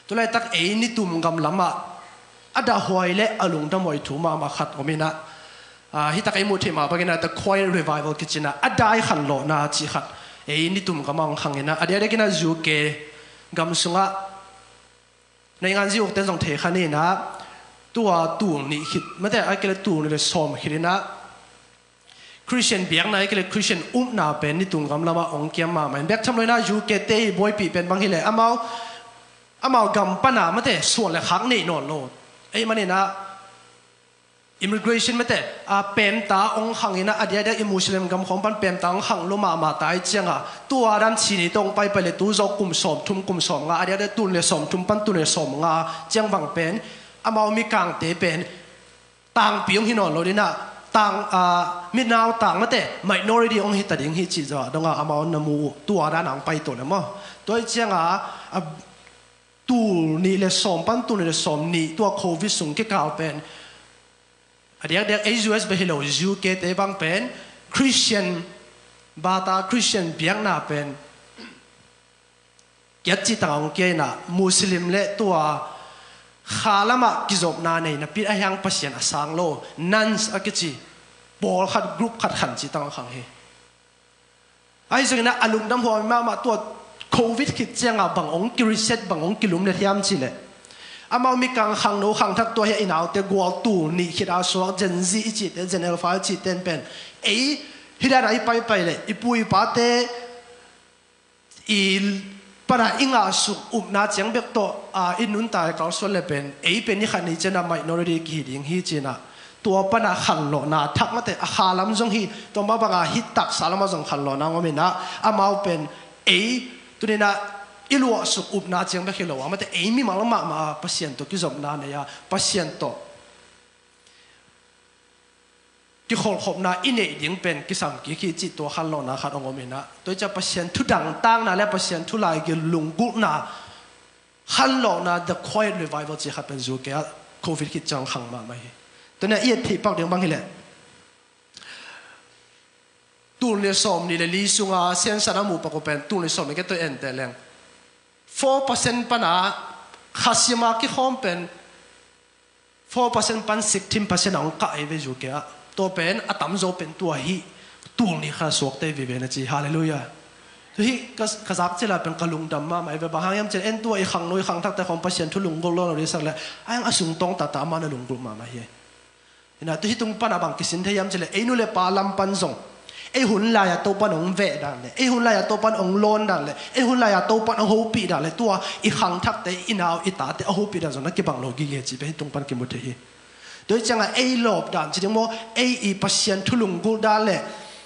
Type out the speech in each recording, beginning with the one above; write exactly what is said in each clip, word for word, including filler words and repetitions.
Tulaitak ei nitum gam lamah a dahhuai le a lungdamhuai thu mahmah khat om inah, ah, hitak ei muh theih mah bangin ah, the quiet revival kici inah, a dai khanlawhna cih khat ei nitum gamah hong khang inah, a diakdiak inah U K gam sungah na i nganzi ukten zong thei kha ni inah, tua tul nih khit, mate, a kile tul nih le sawm khit inah Christian biakna, a kile Christian upna pen nitum gam lamah hong kiam mahmah in, bek tham lo inah U K te i buaipih pen bang hileh amau, amau gam pana, mate, suan le khak nei nawn lo. Ei man inah immigration, mate, a pemta hong khang inah, a diakdiak i Muslim gam khawng pan pemta hong khang lo mahmah ta i cianga, tua dan Chin i tawh hong paipai le tu zawh kum sawm thum, kum sawm nga, a diakdiak tul nih le sawm thum pan tul nih le sawm nga ciang bang pen amau mikangte pen tangpi hong hi nawn lo inah, tang, ah, minau tang, mate, minority hong hi ta ding hi cih zawh dongah amau na mu uh, tua dan hong pai to le maw. Tua i cianga, a, tul nih le sawm pan tul nih le sawm nih, tua Covid sung kikal pen a diakdiak ei U S bek hi lo, U K te bang pen Christian bata, Christian biakna pen kiat cih tangah hong kia inah, Muslim le tua kha lamah kizopna nei napi a hiang Pasian a sang lo, nuns a kici pawlkhat, group khat khan cih tangah khang hi. Ahi zongin ah a lungdamhuai mahmah, tua Covid khit ciangah bang hong ki-reset, bang hong kilum le thiam cih leh, amau mikang khangno khangthak tua hi a, i naute gual tul nih khit a suak Gen Z i cihte, Gen Alpha i cihte in pen ei hih dan a i paipai leh i pu i pate i pana i ngahsuk upna ciang bek tawh, a, i nuntak i kalsuan le pen ei pen i khat ni ciangah minority kihi ding hi ci inah, tua pana khanlawhna thak, mate, a kha lam zong hi, tua mah banga hih taksa lamah zong khanlawhna hong om inah, amau pen ei tuni inah i luahsuk upna ciang bek hi lo a, mate, ei mimal mahmah a Pasian tawh kizopna nei a, Pasian tawh kikholhkhopna i neih ding pen kisam kik hi cih tua khanlawhna khat hong om inah, tua i ciah Pasian thu dangtakna le Pasian thu laigil lunggulhna khanlawhna, the quiet revival cih khat pen U K ah Covid khit ciang khang mahmah hi. Tuni a i et theih pak ding bang hileh, tul nih le sawm nih le li sunga sensan a muh pak uh pen, tul nih le sawm nih, kei tua en teh leng, four percent pana kha sima kikhawm pen four percent pan sixteen percent a hong kah ei ve U K ah. Tua pen a tamzaw pen tua hi, tul nih kha suakte vive na ci. Halleluiah. Tua hi ka, ka zak cila pen ka lungdam mahmah ei ve. Bang hang hiam cih leh en, tua i khangno i khangthakte khawng Pasian thu lunggulh lo lo dih sak leh, a hiang a sungtawng tata amau na lunggulh mahmah hi. Inah tua hih tung pana bang kisin thei hiam cih leh, ei nu le pa lam pan zong ei hun lai-a Topan hong veh dan le, ei hun lai-a Topan hong lawn dan le, ei hun lai-a Topan hong hopih dan le, tua i khangthakte, i nau i tate a hopih dan zong na kibang lo gige cih pen hih tung pan kimu thei hi. Tua hi ciangah ei lawp dan ci ding maw, ei i Pasian thu lunggulh dan le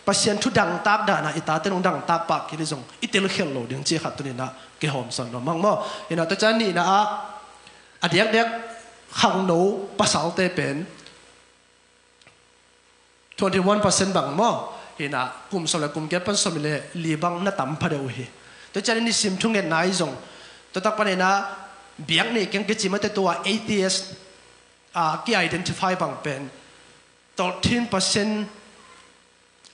Pasian thu dangtak dan a i tate nong dangtak pah kei leh zong i telkhialh lo ding cih khat tuni inah kihawmsawn nuam hang maw. Inah tua ciang nihna ah, a diakdiak khangno pasalte pen twenty one percent bang maw, inah kum sawm le kum giat pan sawm le li bang na tam phadeuh uh hi. Tua ciang nisim thungetna i zong, tua tak pan inah biak nih keng kici, mate, tua A T S a ki-identify bang pen thirteen percent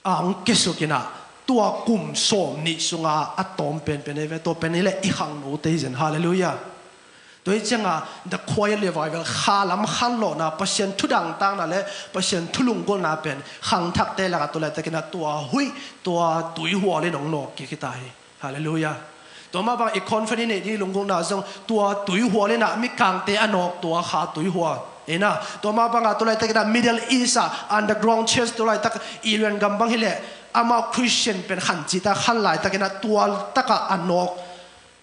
a hong kiasuk inah, tua kum sawm nih sunga a tawm penpen ei ve. Tua pen ei leh i khangnote hi zen. Halleluiah. Tua hi ciangah the quiet revival, kha lam khanlawhna, Pasian thu dangtakna le Pasian thu lunggulhna pen khangthakte lakah tua laitakin ah tua huih, tua tuihual in hong nawk kik hi ta hi. Halleluiah. Tua mah bang i conference i neih ding i lunggulhna zong tua tuihual in ah mikangte a nawk, tua kha tuihual. Inah tua mah bangah tua laitakin ah Middle East ah underground church, tua laitak Iran gam bang hileh amau Christian pen khan cihta khan laitakin ah tua takah a nawk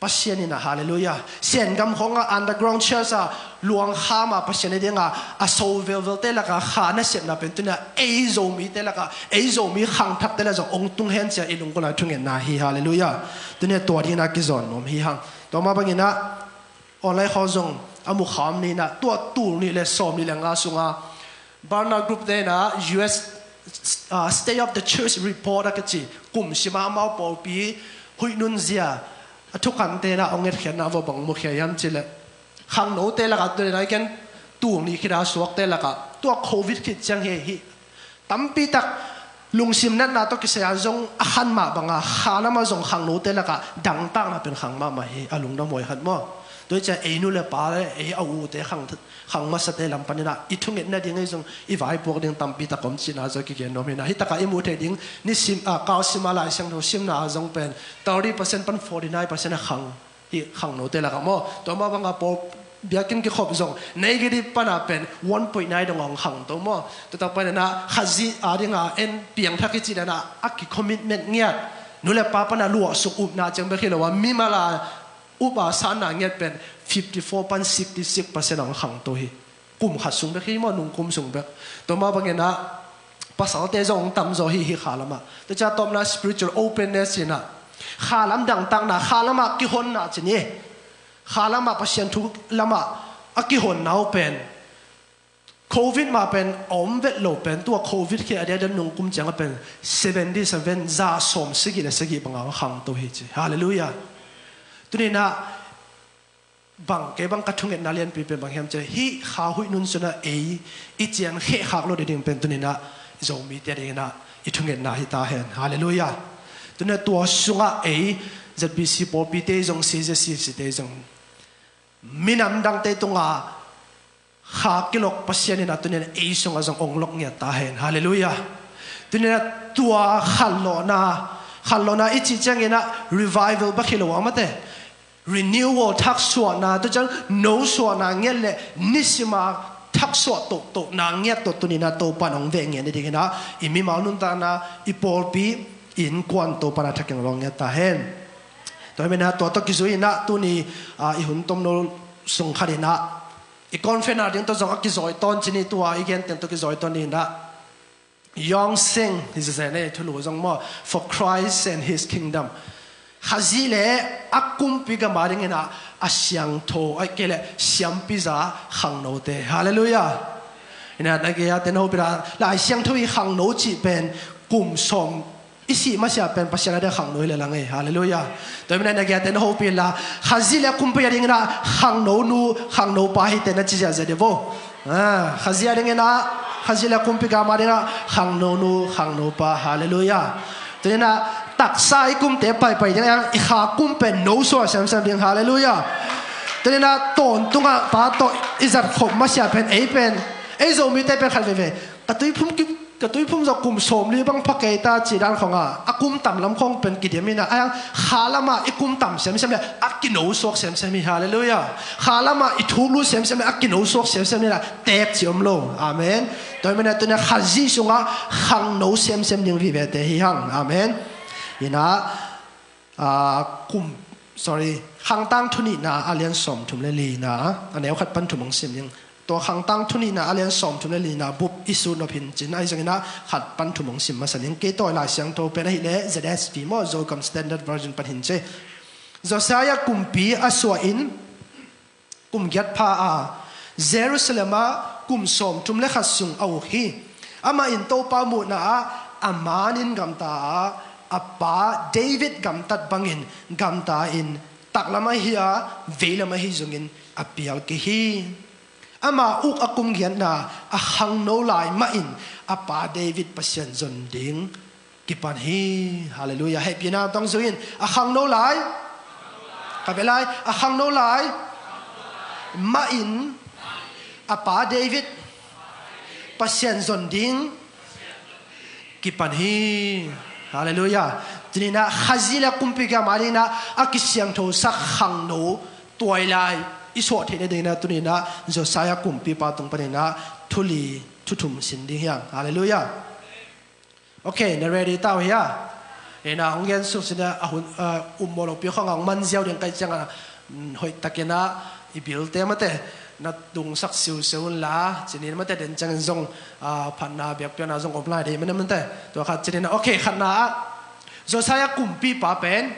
Pasian inah, halleluiah. Sen gam khawngah underground church ah luangkham a Pasian i dingah a so velvelte lakah kha nasepna pen tuni-ah ei Zomite lakah, ei Zomi khangthakte lakah zong hong tung hen ci-a i lunggulh a thungetna hi. Halleluiah. Tuni-ah tua dingin ah kizawn nuam hi hang. Tua mah bangin ah online khawng zong a mu kham ni inah, tua tul nih le sawm nih le nga sunga Barna Group te inah U S, ah, State of the Church Report a kici, kum sima amau pawlpi huih nunzia a thukhante inah hong etkhiatna vua bang mukhia hiam cih leh, khangnote lakah tuni inah i ken tul nih khit a suakte lakah tua Covid khit ciang hi, hi tampi tak Lungsim natna tawh kisai-a zong a khan mah banga kha lamah zong khangnote lakah dangtakna pen khang mahmah hi, a lungdam huai khat maw? Tua hi ciah ei nu le pa le ei a ute khang, khang masate lam paninah i thungetna ding ei zong i vaipuak ding tampi tak om cihna zong kigen nuam hinah. Hi takah i muh theih ding nisim, ah, kau sima Lai Siangtho simna ah zong pen thirty percent pan forty nine percent a khang hi khangnote lakah maw? Tua mah banga pawl biakinn kikhop zong negative pana pen one point nine dong hong khangto maw? Tua tak paninah Khazih a dinga en piangthak i cih danah a kicommitment ngiat, nu le pa pana luahsuk upna ciang bek hi lo a, mimal a up a sanna ngiat pen fifty four pan sixty six percent hong khangto hi. Kum khat sung bek hi maw, nungkum sung bek. Tua mah banginah pasalte zong hong tamzaw hi hi kha lamah. Tua ciah tawpna spiritual openness inah kha lam dangtakna, kha lamah kihonna ci ni. Kha lamah Pasian thu lamah a kihonna uh pen Covid mah pen a om vet lo pen, tua Covid khi a diadan nungkum ciangah pen seventy seven, za sawm sagih le sagih banga hong khangto hi ci. Halleluiah. Tuninah bang, kei bang ka thungetna lianpi pen bang hiam ciah, hih kha huih nun sunah ei i cian khehkhak lo ding pen tuninah Zomite dinginah i thungetna hi ta hen. Halleluiah. Tuninah tua sungah ei Z B C pawlpite zong, C Z C C te zong, minam dangte tunga kha kilok Pasian inah tuninah ei sungah zong ong lok ngiat ta hen. Halleluiah. Tuninah tua khanlawhna, khanlawhna i cih cianginah revival bek hi lo a mate, renewal, thaksuahna, tua ciang nosuahna ngiat le nisima thaksuah tohtohna ngiat tawh tuninah Topan hong veh ngiat ni dinginah i mimal nuntakna, i pawlpi, i innkuan Topan a thakin hong lok ngiat ta hen. Tua hi menah tua tawh kizui inah tuni, ah, i hun tomno sung khaninah i conference a ding tawh zong a kizawi tawn ci ni, tua i genteng tawh kizawi tawn dinginah Yong Seng hi zazene thulu zong maw, For Christ and His Kingdom. Khazih le a kumpi gam a dinginah a siangtho, a kei le siampiza khangnote. Halleluiah. Inah na gei a ten hopih la, Lai Siangtho i khangno cih pen kum sawm i sih masiah pen Pasian a dia khangno hi le lang ei. Halleluiah. Tua hi menah na gei a ten hopih la, Khazih le a kumpi a dinginah khangno nu, khangno pa hi te na ci ziahziah dih vo. Ah, Khazih a dinginah, Khazih le a kumpi gam a dinginah khangno nu, khangno pa. Halleluiah. Tuninah taksa i kumte paipai ding a, i kha kum pen nosuah semsem ding. Halleluiah. Tuninah tawntungah pa tawh i zatkhop masiah pen ei pen, ei Zomite pen khat veivei ka tuiphum ki, ka tuiphum zawh kum sawmli bang pha kei ta cih dan khawngah a kum tam lam khawng pen kidiam inah, a hiang kha lamah i kum tam semsem le a kinosuak semsem hi. Halleluiah. Kha lamah i thuk lut semsem le a kinosuak semsem hi la, teek ci om lo. Amen. Tua hi menah tuninah Khazih sungah khangno semsem ding vivete hi hang. Amen. Inah, ah, kum, sorry, Khangtang Thunihna a lian sawmthum le lina a neu khat pan thum hong sim ding. Tua Khangtang Thunihna a lian sawmthum le lina bup i sut nop hin cin, ahi zonginah khat pan thum hong sim masa ning. Kei tawi Lai Siangtho pen ahih leh Z S V maw, Zogam Standard Version pan hin ci. Josiah kumpi a suah in kum giat pha a, Jerusalem ah kum sawmthum le khat sung a uk hi. Amah in Topa muhna ah a manin gamta a, a pa David gamtat bangin gamta in, taklam ahi a, veilam ahi zongin a pial kei hi. Ama uk a kum giatna a khangno lai mahin a pa David Pasian zon ding kipan hi. Halleluiah. Hehpihna tawng zui in, a khangno lai, ka bia lai, a khangno lai mahin a pa David Pasian zon ding kipan hi. Halleluiah. Tuninah Khazih le a kumpi gam a dinginah a kisiangthosak khangno tuailai i suah theihna dinginah tuninah Josiah kumpipa tung paninah thuli thuthum sin ding hiang. Halleluiah. Ok, na ready tau hia? Ina hong gen suk sinah a hun, uh, um mawlokpi khawngah hong man ziau ding kaih ciangah, mm, hoih takinah i bilte mate na tungsak siusiu unla, cinin mate den ciangin zong, ah, phatna biakpiakna zong om lai dei mane mate. Tua khat cinin, ok, khatna ah Josiah kumpipa pen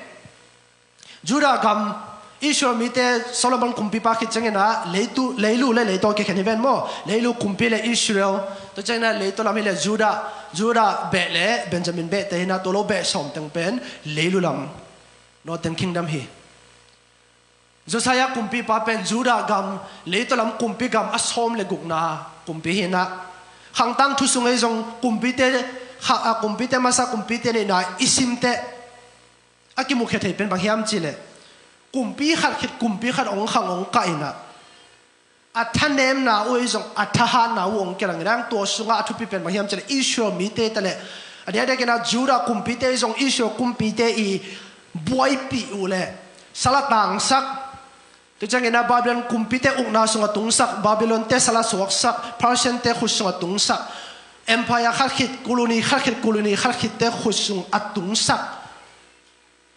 Judah gam, Israel mite Solomon kumpipa khit cianginah leitu, leilu le leitaw kikhen hi ven maw? Leilu kumpi le Israel, tua cianginah leitaw lam hi le Judah, Judah beh le Benjamin behte hinah tua lo beh sawm teng pen leilu lam, Northern Kingdom hi. Josiah kumpipa pen Judah gam, leitaw lam kumpi gam a sawm le gukna kumpi hinah, Khangtang thu sung ei zong kumpite kha a kumpite masa, kumpite nihna i simte a kimukhia thei pen bang hiam cihleh, kumpi khat khit kumpi khat hong khang hong kah inah a thanemna uh ei zong a thahatna uh hong kilang inah, tua sungah a thupi pen bang hiam cihleh Israel mite ta leh a diakdiak inah Judah kumpite ei zong Israel kumpite i buaipih uh leh sal a tangsak, tua ciangin ah Babylon kumpite ukna sungah tungsak, Babylon te sal a suaksak, Persian te khut sungah tungsak, empire khat khit, colony khat khit, colony khat khit te khut sung a tungsak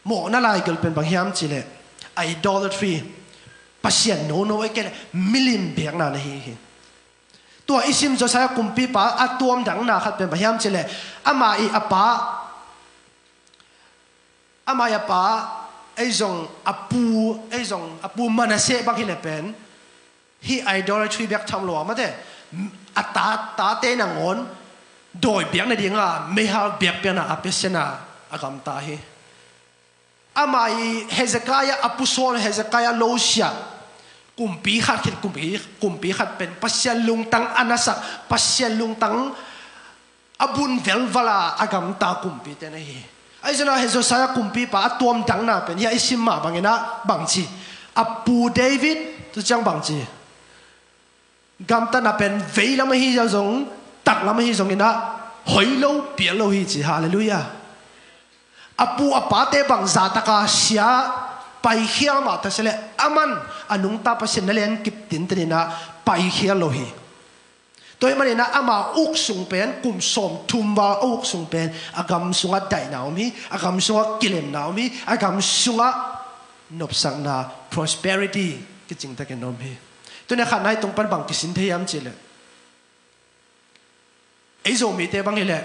mawhna laigel pen bang hiam cihleh idolatry, Pasian nono ei kei leh milim biakna na hi hi. Tua i sim Josiah kumpipa a tuamdangna khat pen bang hiam cihleh ama i a pa, ama i a pa ei zong a pu, ei zong a pu Manasseh bang hileh pen hih idolatry biak tham lo a mate, a ta, tate nangawn dawi biak nadinga meihal biakpiakna a pia sian a, a gamta hi. Ama i Hezekiah a pu sawn, Hezekiah lo sia, kumpi khat khit kumpi, kumpi khat pen Pasian lungtang a nasak, Pasian lungtang a bun velval a a gamta kumpite na hi. Ahi zongin ah Josiah kumpipa a tuamdangna pen hih a i sim mah bangin ah bangci, a pu David tu ciang bangci, gamtatna pen veilam ahi zong, taklam ahi zongin ah hoih lo pial lo hi ci. Halleluiah. A pu a pate bang zahtaka sia paikhial mah ta se leh aman a nungta Pasian na lian kip tinten inah paikhial lo hi. Tua ahih manin ah ama uk sung pen kum sawmthum val a uk sung pen a gam sungah daihna om hi, a gam sungah kilemna om hi, a gam sungah nopsakna, prosperity kicingtakin om hi. Tuni a khatna i tung pan bang kisin thei hiam cihleh, ei Zomite bang hileh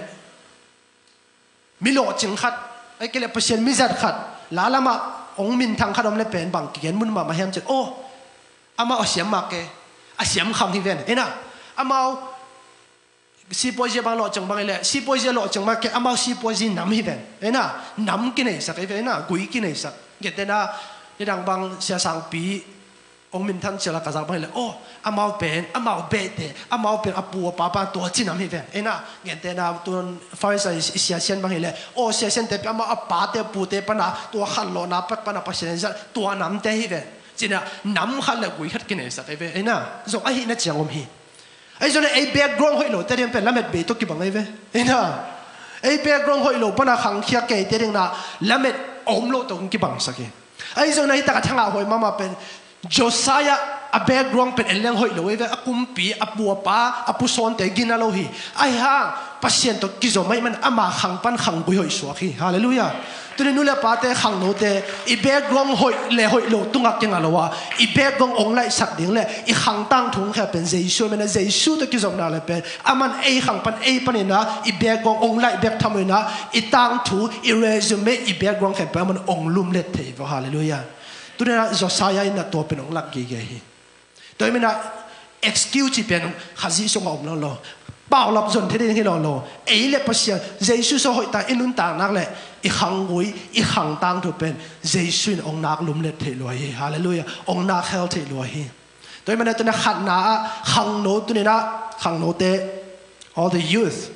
mi lawhcing khat, ei kei leh Pasian mizat khat, la lamah hong minthang khat om le pen bang kigen mun mahmah hiam cihleh, aw, amau a siam mah ke, a siam khang hi ven. Ei na, amau sipuaizia bang lawhcing bang hileh, sipuaizia lawhcing mah ke, amau sipuaizi nam hi ven. Ei na, nam kineisak hi ven, ei na, gui kineisak. Gentehna, nidang bang Sia Sangpi hong minthan cial a ka zak bang hileh, aw, amau pen, amau behte, amau pen a pu a papa tua cinam hi ven. Ei na, gentehna tun Pharisai i Sia Sian bang hileh, aw, Sia Siante pen amau a pate pute pana tua khanlawhna pek pana Pasian in zat tua namte hi ven. Cinah nam khat le gui khat kineisak hi ven. Ei na, zong ahihna ciang om hi. Ahi zongin ei background hoih lote ding pen lamet bei tawh kibang ahi ve. Ei na, ei background hoih lo pana khangkhia keite ding na lamet a om lo tawh hong kibangsak hi. Ahi zongin ahi taka thangah hoih mahmah pen Josiah a background pen en leng hoih lo ahi ve. A kumpi, a pu a pa, a pu sawnte gina lo hi. Ahi hang Pasian tawh kizom ahih man ama khang pan khanggui hoih suak hi. Halleluiah. Tuni nu le pate, khangnote, i background hoih le hoih lo tungah kinga lo a, i background hong laihsak ding le i khang tangthu hong khia pen Jesu a, mena Jesu tawh kizopna le pen aman ei khang pan ei panin a i background hong laih bek tham lo in a, i tangthu, i resume, i background khempeuh aman hong lumlet thei vo. Halleluiah. Tuni a Josiah in a tua pen hong lak gige hi. Tua hi mena excuse cih pen Khazih sungah om lo lo. Paulap zon thei ding hi lo lo. Ei le Pasian, Jesu sung hoihtak i nuntak nak le i khanggui, i khang tangthu pen Jesu in hong nak lumlet theih lua hi. Halleluiah. Hong nak hel theih lua hi. Tua hi mena tuna khatna ah khangno tuni na, khangnote, all the youth.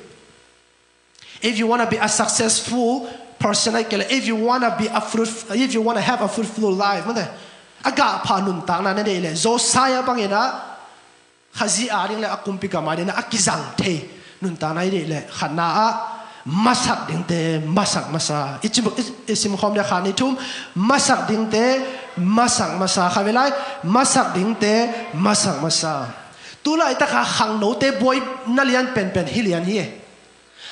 If you want to be a successful person, ahih kei leh, if you want to be a fruit, if you want to have a fruitful life, mate, a gahpha nuntakna na deih leh, Josiah bangin a Khazih a ding le a kumpi gam a ding a kizang thei nuntakna i deih leh, khatna ah masak dingte masak masa. I sim, i, i simkhawm le khat, nih, thum, masak dingte masak masa. Khat vei lai, masak dingte masak masa. Tulaitak a khangnote buaina lian penpen hi lian hi.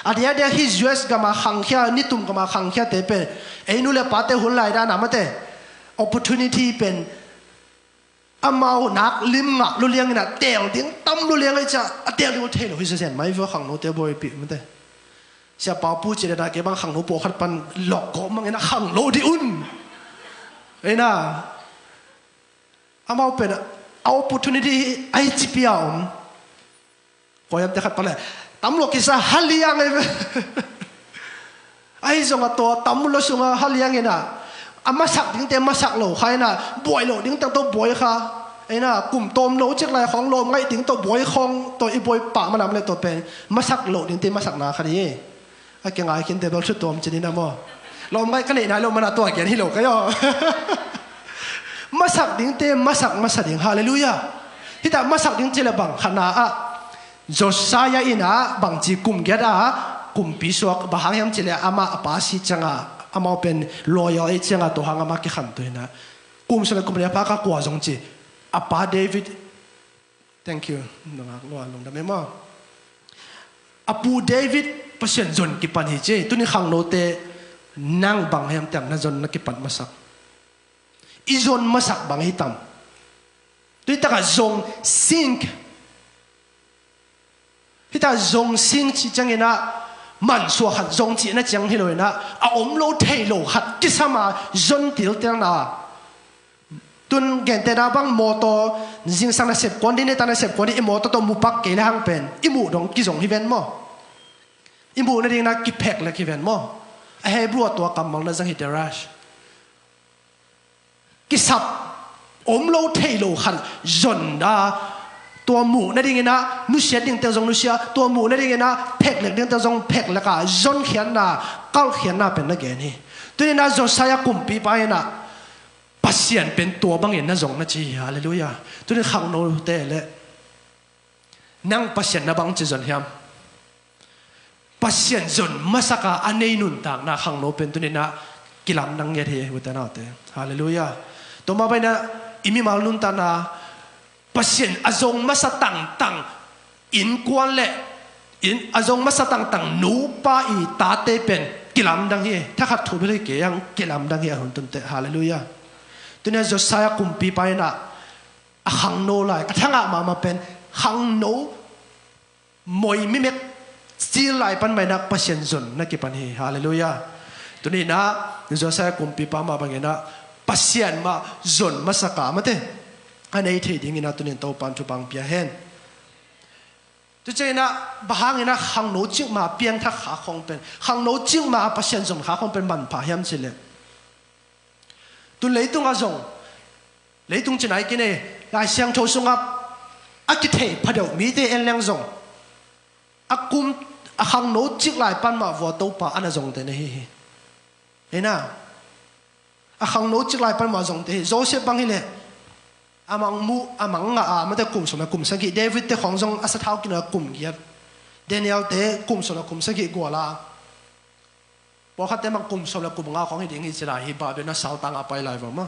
A diakdiak hih U S gam a khangkhia, nitum gam a khangkhiate pen ei nu le pate hun lai dan a mate, opportunity pen amau nak lim ngah lua liangin a teel ding tam lua liang ahih ciang a teel ding uh thei lo hi zazen mai vua khangnote buaipih mate. Sia Pau Pu cih dan a kei bang khangno pawlkhat pan lawk gawp mangin a khangno dih un. Ei na, amau pen a opportunity ahi ci pia om. Kua hiamte khat pan le tam lua kisa haliang ei ve. Ahi zong a tua tam lua sunga haliang in a, a masak dingte masak lo kha in a, buai lo dingte tawh buai kha. Ei na, kum tawm no cik lai khawng lawm ngaih ding tawh buai khawng tawh i buai pah manam le tua pen masak lo dingte masakna kha dih. A kingai khin table thu tuam cinin a maw? Lawm ngai ka neih nai lo mana tua gen hi lo ka yaw. Masak dingte masak masa ding. Halleluiah. Hita masak ding cih le bang khatna ah Josiah in ah bangci kum giat a kumpi suak bang hang hiam cih le amah a pa si cianga amau pen loyal ei cianga tua hang amah kikhanto in ah kum sung le kum nih a pha ka kua zong ci a pa David. Thank you. Nungak lua lungdam e maw? A pu David Pasian zon kipan hi ci. Tuni khangnote nang bang hiam tiang na zon na kipan masak? I zon masak bang hi tam? Tuni takah zong sing. Hita zong sing ci ciangin ah mansuah khat zong cihna ciang hi lo in ah a om lo thei lo khat kisam a zon tiltelna. Tun gentehna bang mawtaw zingsang nasep kuan dih, neta nasep kuan dih, i mawtaw tawh mupak kei le hang pen i muh dong kizong hi ven maw? I muh nading na kiphek lek hi ven maw? A Hebrew a tua kammal na zang hi derash. Kisap om lo thei lo khat zon a tua muh nadingin ah nusiat dingte zong nusia, tua muh nadingin ah phek lek dingte zong phek lek a zonkhiatna kalhkhiatna pen na gen hi. Tunin ah Josiah kumpipa in ah Pasian pen tua bangin na zong na ci hi. Halleluiah. Tunin khangnote le nang Pasian na bangci zon hiam? Pasian zon masaka a nei nuntakna khangno pen tunin ah kilamdang ngiat hi ute naute. Halleluiah. Tua mah bangin ah i mimal nuntakna Pasian a zong masa tangtang innkuan le in a zong masa tangtang nupa i tate pen kilamdang hi. Thakhat thu bel hi kei ang kilamdang hi a hun tunte. Halleluiah. Tunia Josiah kumpipa in ah a khangno lai a thangah mahmah pen khangno moi mimek cil lai pan mah in ah Pasian zon na kipan hi. Halleluiah. Tunin ah Josiah kumpipa mah bangin ah Pasian mah zon masaka mate a nei thei dingin ah tunin Topan thupha pia hen. Tuciangin ah bang hangin ah khangno cikmah piangthak kha khong pen khangno cikmah Pasian zon kha khong pen manpha hiam cih leh tun leitungah zong leitung ci nai kei ne Lai Siangtho sungah a kithei phadeuh mite en leng zong a kum a khangno cik lai pan mah vua Topa a na zongte na hi hi. Hei na a khangno cik lai pan mah zongte hi. Joseph bang hi leh a mang muh a mang ngah a mate kum sawm le kum sagih. David te khawng zong a sathau kinah kum giat. Daniel te kum sawm le kum sagih gual a. Pawlkhatte mang kum sawm le kum nga khawng hi ding hi ci lai hi. Babylon a saltang a pai lai va mah.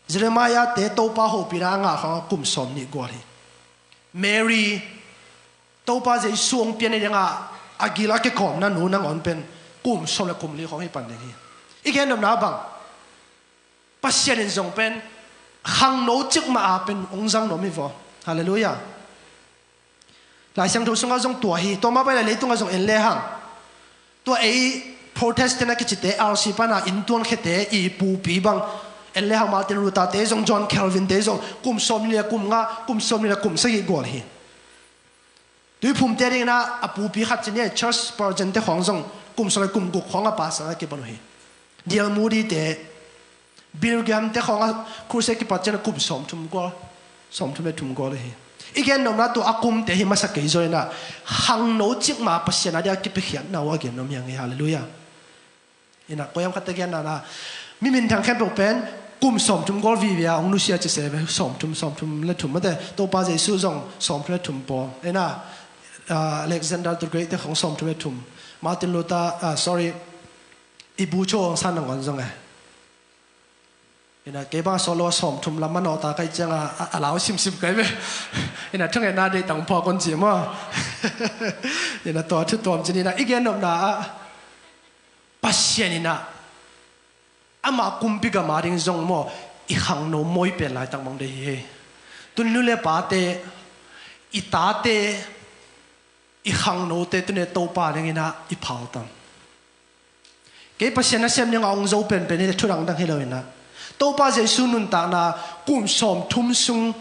Jeremiah te Topa hopihna a ngah khawng a kum sawm nih gual hi. Mary Topa Jesu hong pian nadingah a gil a kikawmna nu nangawn pen kum sawm le kum li khawng hi pan ding hi. I gen nopna bang Pasian in zong pen khangno cikmah a pen hong zang nuam hi vaw. Halleluiah. Lai Siangtho sungah zong tua hi. Tua mah bangin leitungah zong en lehang tua ei Protestant a kicite R C pana inntuan khiate i pupi bang en lehang Martin Luther te zong John Calvin te zong kum sawm nih le kum nga kum sawm nih le kum sagih gual hi. Tuiphumte dingin a pupi khat ci ni a Charles Spurgeon te khawng zong kum sawm le kum guk khawng a pastor a kipan uh hi. D L Moody te Billy Graham te khawng a crusade kipat ciang a kum sawmthum gual sawmthum le thum gual hi. I gen nopna tua a kumte hi masa kei zaw in a khangno cikmah Pasian a dia kipiakhiatna uh a gen nuam hi hang hi. Halleluiah. Ina koiam khat a gen nana mi minthang khempeuh pen kum sawmthum gual vive a hong nusia ci se ve. Sawmthum sawmthum le thum mate Topa Jesu zong sawmthum le thum pawl. Ina Alexander the Great te khawng sawmthum le thum. Martin Luther, ah, sorry, i bu cho hong san nangawn zong e. Ina kei bang solo a sawmthum lam manawh ta kai cianga a lau simsim kai ve. Ina thungetna dei tang phuak kon ci maw? Ina tua thu tuam cin ina i gen nopna ah Pasian ina ama kumpi gam a ding zong maw i khangno mawi pen laitak mang dei hi. Tun nu le pate i tate i khangnote tune Topa ding ina i phal tam. Kei Pasian a siam ding a hong zo penpen hi le thudang dang hi lo ina Topa Jesu nuntakna kum sawmthum sung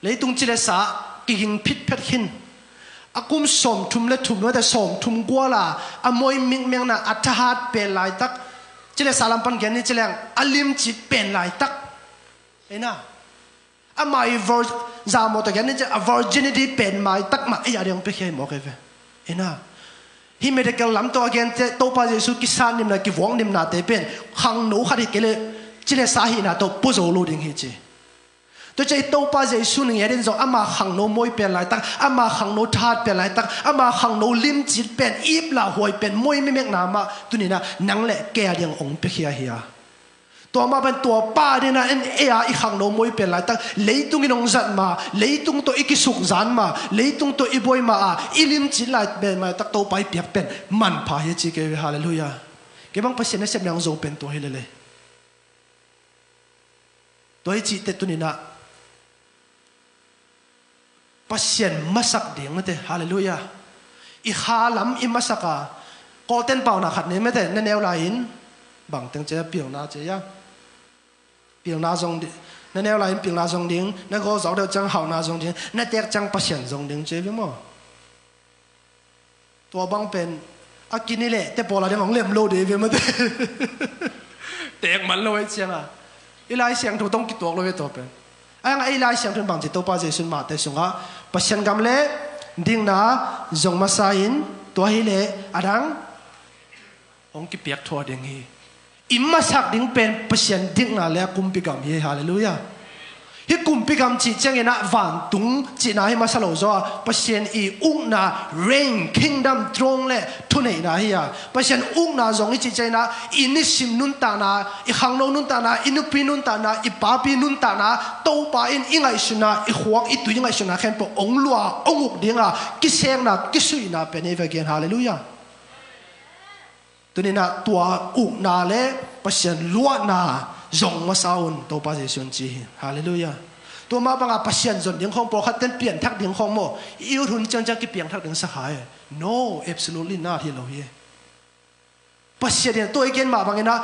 leitung cilesa kiging phitphet khin a kum sawmthum le thum nuate sawmthum guala a moi mikmekna a thahat pen laitak cilesa lampan gen ni cileng a limci pen laitak. Ina ama i vir zamawta gen ni cileng a virginity pen maitak mah ei a ding piakhia hi mawk ei ve. Ina Hih medical lam tawh a gente Topa Jesu kisat nimna, kivuak nimnate pen khangno khat hi kei leh ci le sa hihna tawh pua zo lo ding hi ci. Tua ciang i Topa Jesu nung i a din zong ama khangno moi pen laitak, ama khangno thahat pen laitak, ama khangno limcit pen, ip lah huai pen moi mimekna mah tuni-in ah nang le kei a ding hong piakhia hi a. Tua mah bang tua pa dingin ah en ei a i khangno moi pen laitak, leitung in hong zat ma, leitung tawh i kisukzan ma, leitung tawh i buai ma a, i limcit lai pen maitak Topa i piak pen manpha hi a ci kei ve. Halleluiah. Kei bang Pasian nasem niang zo pen tua hi lele. Tua hi cih teh tuni-in ah Pasian masak ding mate, halleluiah. I kha lam i masak a, Kawlten pauna khat nei mate, na neu lai-in bangteng ci a, pilna ci a. Pilna zong ding, na neu lai-in pilna zong ding, na gawl zaw deuh ciang hauhna zong ding, na teek ciang Pasian zong ding ci a ve maw. Tua bang pen a kini leh te pawl a ding hong lem lo ding ve mate. Teek man lo ahih ciangin i Lai Siangtho tawh kituak lo ve tua pen. A hang a i Lai Siangtho in bangci Topa Jesu in Mate sungah Pasian gam le dikna zong masa in, tua hi leh a dang hong kipiak thua ding hi. I masak ding pen Pasian dikna le a kumpi gam hi. Halleluiah. Hih kumpi gam cih ciangin ah vantung cihna hi masa lo zaw a, Pasian i ukna, reign, kingdom, throne le thuneihna hi a. Pasian ukna zong i cih ciangin ah i nisim nuntakna, i khangno nuntakna, i nupi nuntakna, i papi nuntakna, Topa in i ngaihsutna, i khuak i tui i ngaihsutna khempeuh hong luah, hong uk ding a, kisekna, kisuihna pen hi ve gen. Halleluiah. Tuni-in ah tua ukna le Pasian luahna zong masa un, Topa Jesu in ci hi. Halleluiah. Tua mah bangin Pasian zon ding khawng, pawlkhat ten pianthak ding khawng maw, i ut hun ciangciang kipiangthak ding sa kha e. No, absolutely not, hi lo hi. Pasian in tua i gen mah bangin ah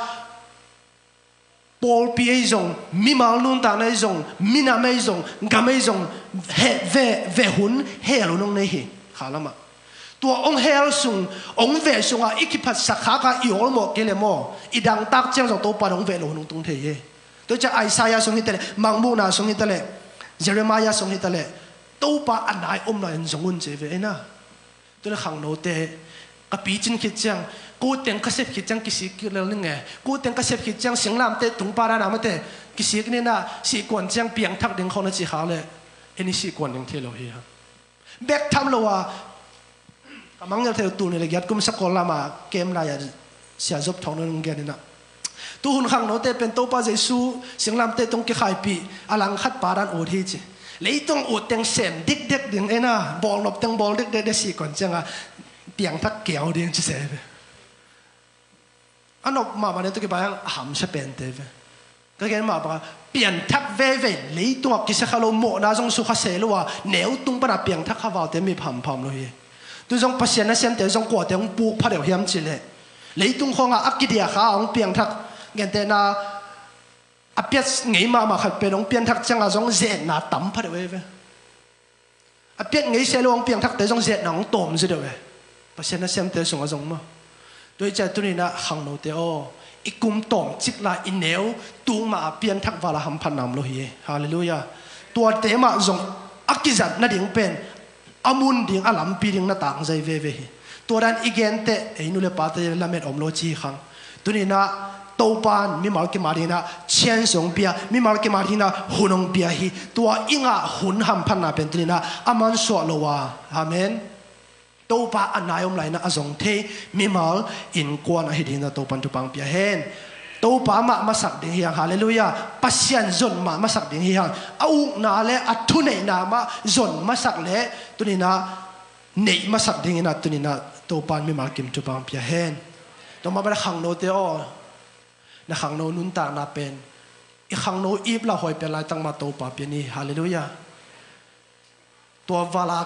pawlpi ei zong, mimal nuntakna ei zong, minam ei zong, gam ei zong, he, ve, ve hun, hel hun hong nei hi. Kha lamah tua hong hel sung, hong veh sungah i kiphatsak khak a, i awlmawh kei leh maw, i dangtak ciang zong Topa in hong veh loh hun hong tung thei hi. Tua ciang Isaiah sung hi ta leh, Mangmuhna sung hi ta leh, Jeremiah sung hi ta leh, Topa a nai omna in zong un ci ve ei na. Tua leh khangnote, ka picin khit ciang, ko teng ka sep khit ciang kisik lel ning e, ko teng ka sep khit ciang singlamteh tung padan a mate kisik ni na, sihkuan ciang piangthak ding khawng na ci khak leh, en i sihkuan ding thei lo hi a. Bek tham lo a, ka mangngilh thei uh, tul nih le giat kum Sakhua lam a kem lai a Sia Zop Thawng in hong gen in ah, tu hun khangnote pen Topa Jesu singlamteh tung kikhaipih a langkhat padan ut hi ci. Leitung ut teng sem dikdek ding ei na, bawlnop teng bawl dikdek ding, sihkuan ciang a piangthak kiau ding ci se ve. A nop mahmah ne, tua kibai hang a hamsa pente ve. Ka gen mah bangin pianthak veivei, leitungah kisia kha lo, mawhna zong sukha se lo a, neu tung pana piangthak kha valte mi hampha om lo hi. Tu zong Pasian nasemte zong kuate hong puk pha deuh hiam cih leh, leitung khawngah a kidia kha hong piangthak, gentehna a piat ngei mahmah khat pen hong pianthak ciangah zong zetna tam pha deuh ei ve. A piat ngei se lo hong piangthakte zong zetna hong tawm zi deuh e. Pasian nasemte sungah zong maw. Tua hi ciah tuni-in ah khangnote aw, i kum tawmcik lai i neu tung mah a pianthak val a hamphatna om lo hi. Halleluiah. Tuate mah zong a kizat nading pen a mun ding, a lampi ding na tangzai veve hi. Tua dan i genteh ei nu le pate lamet om lo ci hi khang. Tuni-in ah Topa in mimal kima dingin ah chance hong pia, mimal kima dingin ah hun hong pia hi. Tua i ngah hun hamphatna pen tuni-in ah a mansuah lo a. Amen. Topa a nai om lai-in ah a zong thei mimal innkuan ahi dingin ah Topa in thupha hong pia hen. Topa mah masak ding hi hang. Halleluiah. Pasian zon mah masak ding hi hang. A ukna le a thuneihna mah zon masak le tuni-in ah neih masak dingin ah tuni-in ah Topa in mimal kim thupha hong pia hen. Tua mah bangin khangnote aw, na khangno nuntakna pen i khangno ip lauhuai pen laitak mah Topa pia ni. Halleluiah. Tua val a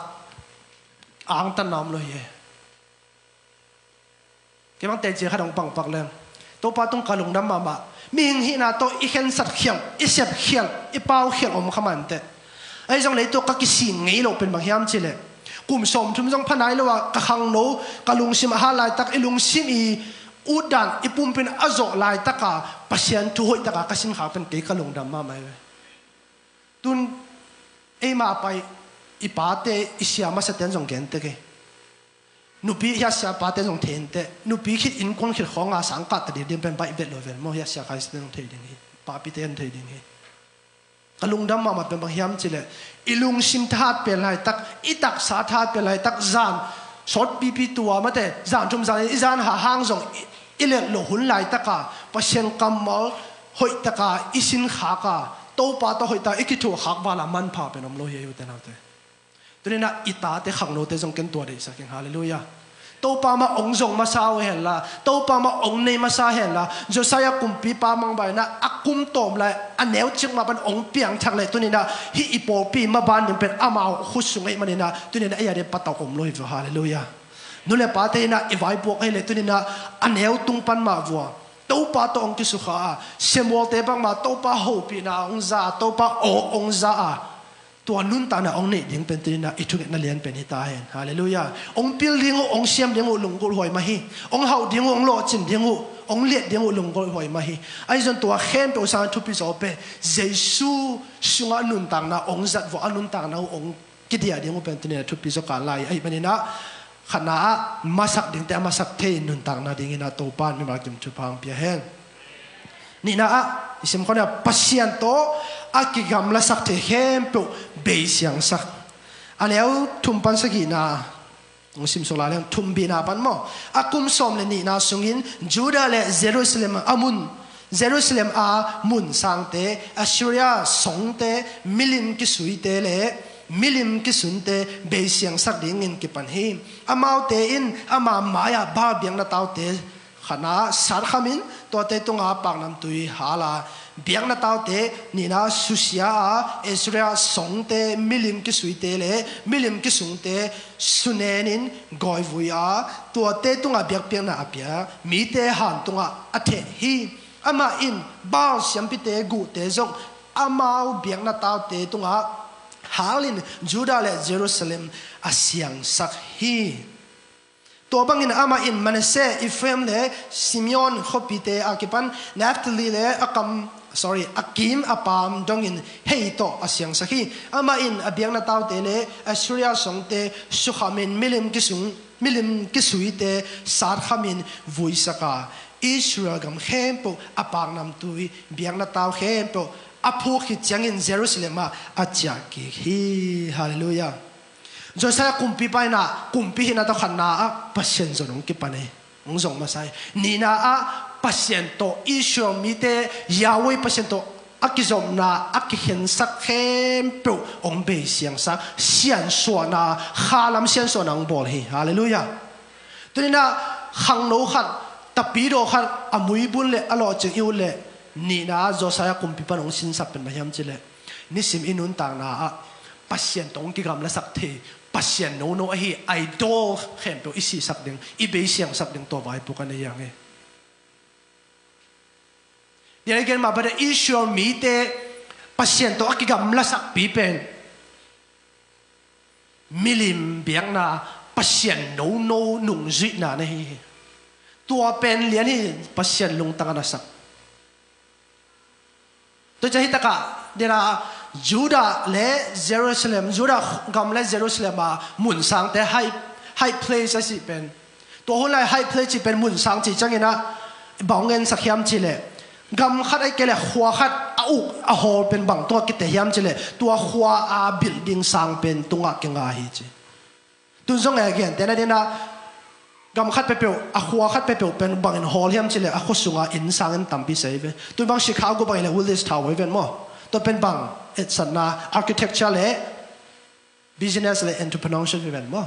angtanna om lo hi. Kei bang teci khat hong pangpak leng, Topa tung ka lungdam mahmah. Mihing hihna tawh i khensat khialh, i sep khialh, i pau khialh om kha mah inteh. Ahi zong leitung ka kisik ngei loh pen bang hiam cih leh, kum sawmthum zong pha nai lo a ka khangno, ka lungsim a hat laitak, i lungsim i utdan i pumpi in a zawh laitaka Pasian thu hoihtaka ka sinkhak pen kei ka lungdam mahmah hi ve. Tun eima pai i pate, i sia masate'n zong gen tek hi. Nupi hiasia pate zong thei inteh, nupi khit innkuan khit khawng a sang kah ta ding pen baih vet lo ven maw, hiasia khaisite zong thei ding hi, papite zong thei ding hi. Ka lungdam mahmah pen bang hiam cileh, i lungsim thahat pen laitak, i taksa thahat pen laitak, zan sawtpipi tua mate, zan thum zan i zan hahang zong i, i let loh hun laitaka Pasian kammal hoihtaka i sinkhaka, Topa tawh hoihtaka i kithuahkhak vala manpha pen om lo hi, ei ute naute. Tuninah i tate khangnote zong ken tua deihsak ing, halleluiah. Topa mah ong zong masa uh henla, Topa mah ong nei masa henla, Josiah kumpipa mangbaina a kum tawm lai a neu cik mah pan ong piangthak leh tuninah hih i pawlpi maban ding pen amau khut sung ahih maninah tuninah ei a ding patauh om lo hi vua, halleluiah. Nu le pate inah i vaipuak ahih leh tuninah a neu tung pan mah vua Topa tawh ong kisukha a, Samuelte bangmah Topa hopihna ong za a, Topa aw ong za a, tua nuntakna ong neih ding pen tuninah i thungetna lian pen hi ta hen. Halleluiah. Ong pil ding uh, ong siam ding uh lunggulh huai mah hi. Ong hauh ding uh, ong lawhcin ding uh, ong liat ding uh lunggulh huai mah hi. Ahi zong tua khempeuh sangin thupi zaw pen Jesu sungah nuntakna ong zat vua a nuntakna uh ong kidiah ding uh pen tuninah thupi zaw kan lai ahih maninah khatna ah masak dingte a masak thei nuntakna dinginah Topa in mimal kim thupha ong pia hen. Nihna ah i simkhawm ni a, Pasian tawh a kigamlasak thei khempeuh beisiangsak. A neu thum pan sagihna ong simsuk lai leng, thumbina pan maw, a kum sawm le nihna sungin Judah le Jerusalem a mun, Jerusalem a mun sangte, Assyria songte, milim kisuite le milim kisunte beisiangsak dingin kipan hi. Amaute in ama mai-ah Baal biakna taute khatna satkhamin tuate tunga paknamtui hala, biakna taute nihna susia a, Assyria songte, milim kisuite le milim kisungte sunenin gawivui a, tuate tunga biakpiakna a pia mite han tungah a theh hi. Amah in Baal siampite guhte zong amau biakna taute tungah halin Judah le Jerusalem a siangsak hi. Tua bangin amah in Manasseh, Ephraim le Simeon khuapite a kipan Naphtali le a kam, sorry, a kim a paam dongin hei tawh a siangsak hi. Amah in a biakna taute le Assyria songte sukhamin milim kisung, milim kisuite satkhamin vuisak a, Israel gam khempeuh a paknamtui biakna tau khempeuh a phuk khit ciangin Jerusalem ah a ciah kik hi. Halleluiah. Josiah kumpipa inah kumpi hihna tawh khatna ah Pasian zon hong kipan hi. Hong zong masa hi. Nihna ah Pasian tawh Israel mite Yahweh Pasian tawh a kizopna a kikhensak khempeuh hong beisiangsak, siansuahna, khalam siansuahna hong bawl hi. Halleluiah. Tuninah khangno khat, tapidaw khat a muibun le a lawhcing i ut leh nihna ah Josiah kumpipa in hong sinsap pen bang hiam cileh, nisim i nuntakna ah Pasian tawh hong kigamlasak thei, Pasian nono ahi idol khempeuh i sihsak ding, i beisiangsak ding tua vaipuak a nei hi hang hi. Dia i gen mah bangin Israel mite Pasian tawh a kigamlasakpi pen milim biakna, Pasian nono nungzuihna na hi hi. Tua pen lian hi, Pasian lungtang a nasak. Tua ciang hi takah dena Judah le Jerusalem, Judah gam le Jerusalem a mun sangte high, high place a cih pen, tua hun lai high place cih pen mun sang cih ciangin ah bang hong gensak hiam cihleh, gam khat ahih kei leh khua khat a uk a hawl pen bang tungah kiteh hiam cihleh, tua khua a building sang pen tungah kinga hi ci. Tun zong e, gentehna dena gam khat peuhpeuh, a khua khat peuhpeuh pen bangin hawl hiam cihleh a khua sunga inn sang in tampi sei ve. Tun bang Chicago bangin le Willis Tower ven maw, tua pen bang etsatna, architecture le business le entrepreneurship hi ven maw.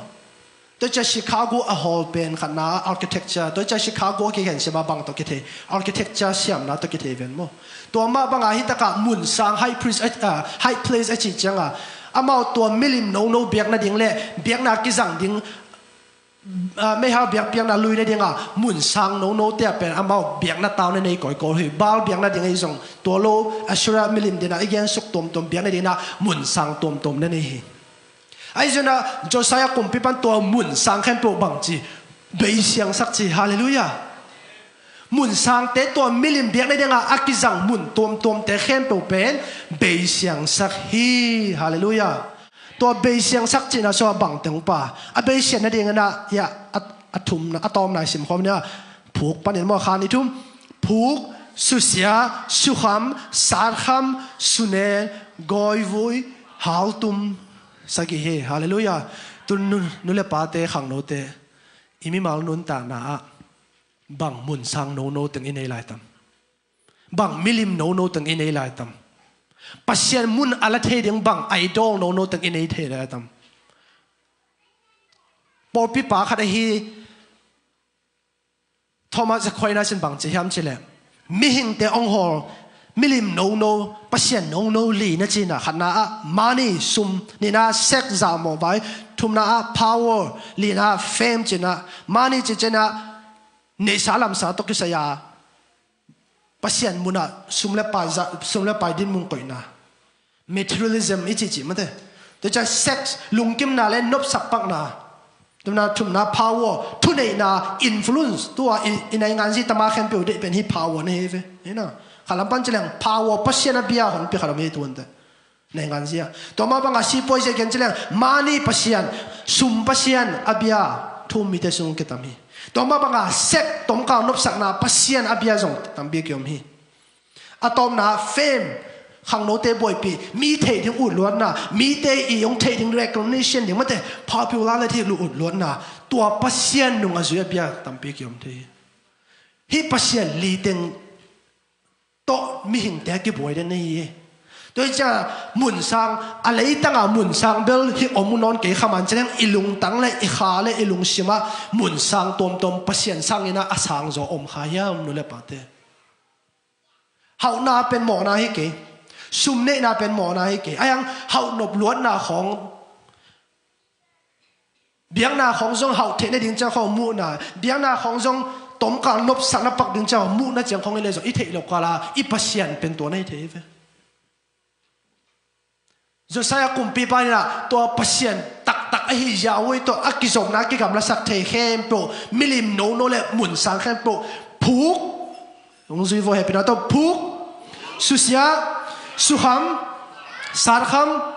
Tua ciang Chicago a hawl pen khatna architecture, tua ciang Chicago a kikhen siama bang tawh kithei, architecture siamna tawh kithei ven maw. Tua mah banga hi takah mun sang high priest, ah, high place a cih cianga amau tua milim nono biak nading le biakna kizang ding, ah, meihal biakpiakna lui nadinga mun sang nonote ah pen amau biakna tau na nei kawikawi hi. Baal biak nading ahi zong tua lo, Assyria milim dena i gensuk tuamtuam biak nadinga mun sang tuamtuam na nei hi. Ahi zongin Josiah kumpipan tua mun sang khempeuh bangci beisiangsak ci, halleluiah. Mun sangte tua milim biak nadinga a kizang mun tuamtuamte khempeuh pen beisiangsak hi, halleluiah. Tua beisiangsak cihna sua bangteng pa a beisian nadingin ah, ya, a, a thumna, a tawmna i simkhawm nia. Phuk panin maw, khan i thum. Phuk, susia, sukham, satkham, sunen, gawivui, haltum. Sagih hi. Halleluiah. Tun nu, nu le pate, khangnote, i mimal nuntakna ah bang munsang nono teng i nei lai tam? Bang milim nono teng i nei lai tam? Pasian mun a la thei ding bang idol nono teng i nei thei lai tam? Pawlpi pa khat ahi Thomas Aquinas in bang ci hiam cih leh, mihingte hong hawl milim nono, Pasian nono li na cihna, khatna ah money, sum, nihna sex, zahmawh vai, thumna ah power, lina fame cihna. Money cih ciangin ah neihsa lamsa tawh kisai a Pasian munah sum le pai za, sum le pai dinmun koihna, materialism i cihcih mate. Tua ciang sex, lungkimna le nopsak pakna. Thumna, thumna power, thuneihna, influence. Tua i, i nainganzi tama khempeuh deih pen hi power na hi ve. Hi na. Khalam pan ci leng power Pasian a bia honpi khat om hi tuan te. Nainganzi ah. Tua mah bangah sipuai zia gen ci leng money pasian, sum pasian a bia thu-um mite sung kitam hi. Tua mah bangah sex, tomkal nopsakna pasian a bia zong tampi kiom hi. A tawpna fame, khangnote buaipih, mi theih ding utluatna, mite i hong theih ding recognition ding mate, popularity lu utluatna, tua pasian nung a zui a bia tampi kiom thei hi. Hih pasian li teng tawh mihingte a kibuai den ahi hi. Tua hi ciang munsang, a leitanga munsang bel hi om uh nawn kei kha man ci leng i lungtang le i kha le i lungsimah munsang tuamtuam Pasian sangin a sang zaw om kha hiam, nu le pate? Hauhna pen mawhna hi kei. Sum neihna pen mawhna hi kei. A hiang hauh nop luatna khawng, biakna khawng zong hauh theih nading ciang khawng muhna, biakna khawng zong tomkal nopsakna pak ding ciang muhna ciang khawng i le zong i theih lo kala i Pasian pen tua na hi thei ve. Josiah kumpipa in ah tua Pasian taktak ahi Yahweh tawh a kizopna a kigamlasak thei khempeuh, milim nono le munsang khempeuh phuk. Hong zui vo, hehpihna tawh phuk. Susia, sukham, satkham,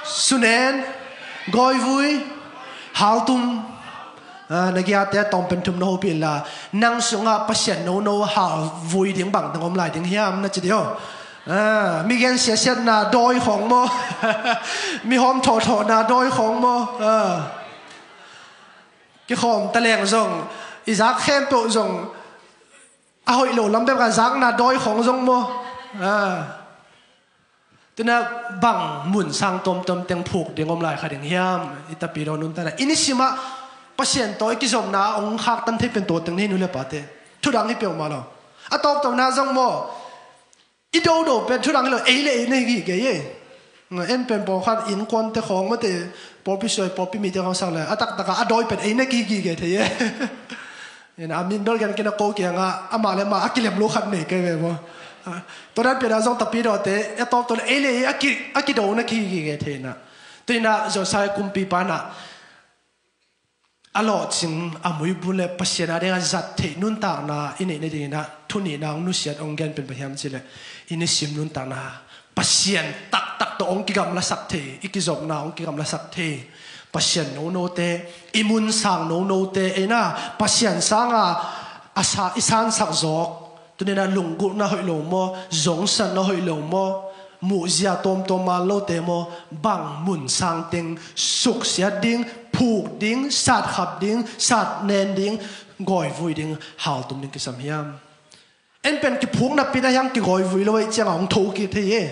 sunen, gawivui, haltum. Ah, na giate a tawm pen thum na hopih inla, nang sungah Pasian nono halvui ding bangteng om lai ding hiam na ci dih aw. Ah, mi gen siasiatna dawi khawng maw? Mi hawm thawhthawhna dawi khawng maw? Ah. Kikhawm taleng zong, i zak khempeuh zong a hoih lo lam bek a zakna dawi khawng zong maw? Ah. Tuna bang munsang tuamtuam teng phuk ding om lai kha ding hiam? I tapidaw nuntakna, i nisimah Pasian tawh i kizopna hong khaktan thei pen tua teng na hi, nu le pate. Thudang hi peuhmah lo. A tawptawpna zong maw, i dodo pen thudang hi lo, ei le ei na hi gige hi. En pen pawlkhat innkuante khawng mate, pawlpi suai, pawlpi mite khawng sak le a taktakah a dawi pen ei na hi gige thei hi. Ina, a min bel gen kei na, ko kiangah amah le amah a kilem lo khat nei kei ve maw? Ah, tua dan pianah zong tapidawte a tawptawp le ei le ei a ki, a kido na hi gige thei na. Tua ina Josiah kumpipa na a lawhcing, a muibun le Pasian a dingah zat theih nuntakna i neih nadingin ah thu nihna hong nusiat hong gen pen bang hiam cih leh, i nisim nuntakna Pasian taktak tawh hong kigamlasak thei, i kizopna hong kigamlasak thei Pasian nonote, i munsang nonote, eina Pasian sanga a sa, i sansak zawk, tunina lunggulhna hoih lo maw, zongsatna hoih lo maw, muhzia tuamtuam man lote maw, bang munsang teng suksiat ding, phuk ding, satkhap ding, satnen ding, gawivui ding, haltum ding kisam hiam? En pen kiphuk napi-in a hiang kigawivui lo ahih ciangah hong tho kik thei hi.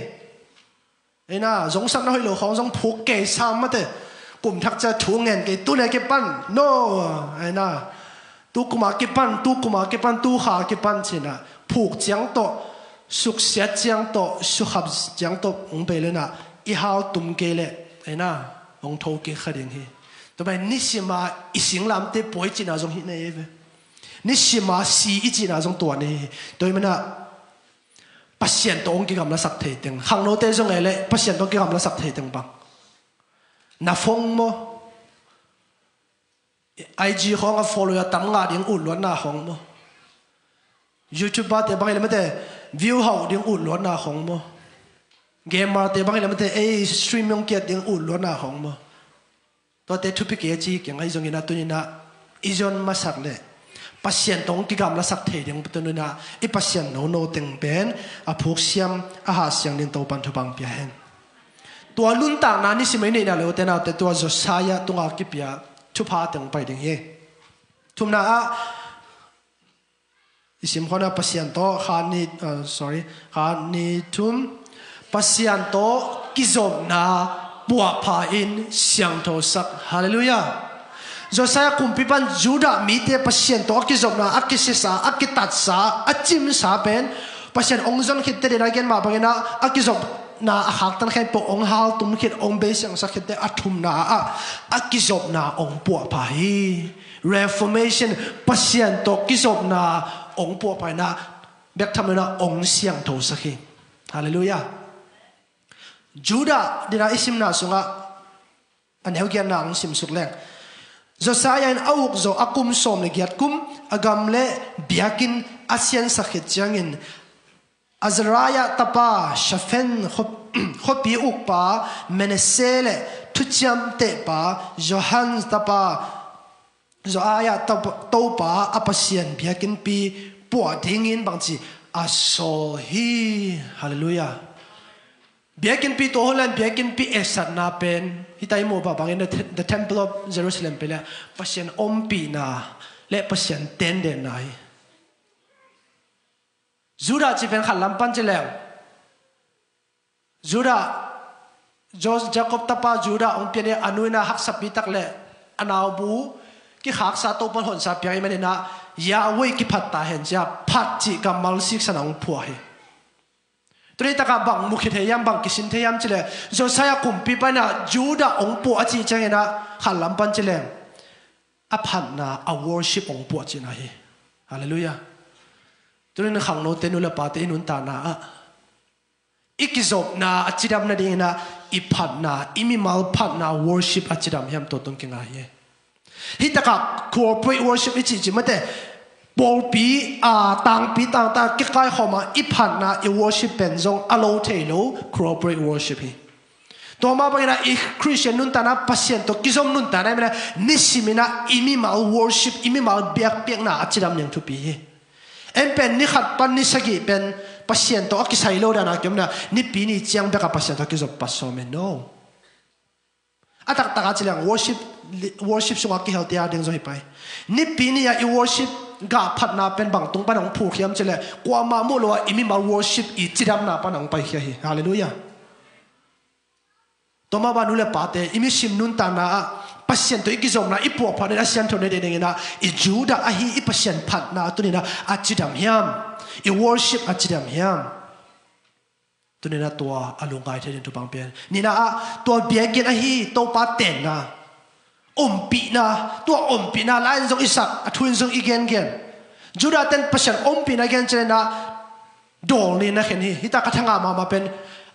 Eina, zongsatna hoih lo khawng zong phuk kei sam mate. Kum thak cia thu ngen kei, tune kipan. No, eina. Tu kuma kipan, tu kuma kipan, tu kha kipan cina. Phuk ciang tawh, suksiat ciang tawh, sukhap ciang tawh hong bei lena, i haltum kei leh, eina, hong tho kik kha ding hi. Tua pen nisima i singlamte puai cina zong hi na hi ve. Nisima si i cina zong tua na hi. Tua hi mana, Pasian tawh hong kigamlasak thei teng. Khangnote zong ei leh Pasian tawh hong kigamlasak thei teng bang? Na phone maw? I G khawng a follow a tam ngah ding utluatna khawng maw? YouTuberte bang ei leh mate view hauh ding utluatna khawng maw? Gamer te bangin amate ei streaming kiat ding ut luatna hong maw? Tuate thupi kei a ci keng ahi zongin a tuninah i zon masak le Pasian tawh hong kigamlasak thei ding tuninah i Pasian nono teng pen a phuksiam a hahsiang ding Topan thupha pia hen. Tua nuntakna nisim a i neihna le ute naute tua Josiah tunga kipia thupha teng pai ding hi. Thumna ah i sim khawna Pasian tawh kha ni, uh, sorry, kha ni thum Pasian tawh kizopna puahpha in siangthosak. Halleluiah. Josiah kumpi pan Judah mite Pasian tawh a kizopna, a kisisa, a kitatsa, a cimsa pen Pasian hong zon khitte dena gen mah banginah a kizopna a khaktan khen po hong haltum khit hong beisiangsak khitte a thumna ah a kizopna hong puahpha hi. Reformation, Pasian tawh kizopna hong puahpha inah bek tham inah hong siangthosak hi. Halleluiah. Judah dina i simna sungah a neu giatna hong simsuk leng Josiah in a ukzawh a kum sawm le giat kum a gam le biakinn a siansak khit ciangin Azariah tapa Shaphan khuapi ukpa Manasseh le thuciamtehpa Johan tapa Josiah Topa a Pasian biakinnpi puah dingin bangci a sawl hi. Halleluiah. Biakinnpi tua hun le biakinnpi esatna pen hita i muh pah bangin the temple of Jerusalem pen le Pasian ompihna le Pasian tendenna hi. Judah ci pen khat lam pan ci leng Judah, Jacob tapa Judah hong pian a nuina haksapi tak le a naubu kikhaksa Topan honsa piang i maninah Yahweh kiphat ta hen cia phat cih kammal siksan a hong phuah hi. Tuni takah bang mu khit thei hiam, bang kisin thei hiam cileh Josiah kumpi panah Judah hong puah a cih cianginah khat lam pan cileh a phatna a worship hong puah cihna hi. Halleluiah. Tunin khangnote nu le pate i nuntakna ah i kizopna a cidam nadinginah i phatna, i mimal phatna worship a cidam hiam tua tung kinga hi. Hih takah corporate worship i cihcih mate pawlpi a tangpi tangta kikaikhawma i phatna i worship pen zong a lo thei lo corporate worship hi. Tua mah bangina i Christian nuntakna Pasian tawh kizom nuntakna i mena nisiminah i mimal worship i mimal biakpiakna a cidam ning thupi hi. En pen ni khat pan ni sagih pen Pasian tawh a kisai lo dana kiomna nipi ni ciang beka Pasian tawh kizop pasawm en no. A taktaka cileng worship, worship sunga kihelte a ding zo hi pai. Nipi ni a i worship gah phatna pen bangtung pan hong phukhiam cileh kuamah muh lo a i mimal worship i cidamna pan hong paikhia hi. Halleluiah. Tua mah bang nu le pate i misim nuntakna ah Pasian tawh i kizomna i puahphatna in a sianthona dingdinginah i Judah ahi i Pasian phatna tuninah a cidam hiam? I worship a cidam hiam? Tuninah tua a lungngai thei ding thupang pian nina ah tua biakinn ahi Topa tenna ompihna, tua ompihna lai-in zong i sak a thu-in zong i gengen. Judah ten Pasian ompihna gen cianginah dawl ni na khen hi. Hita ka thanga mahmah pen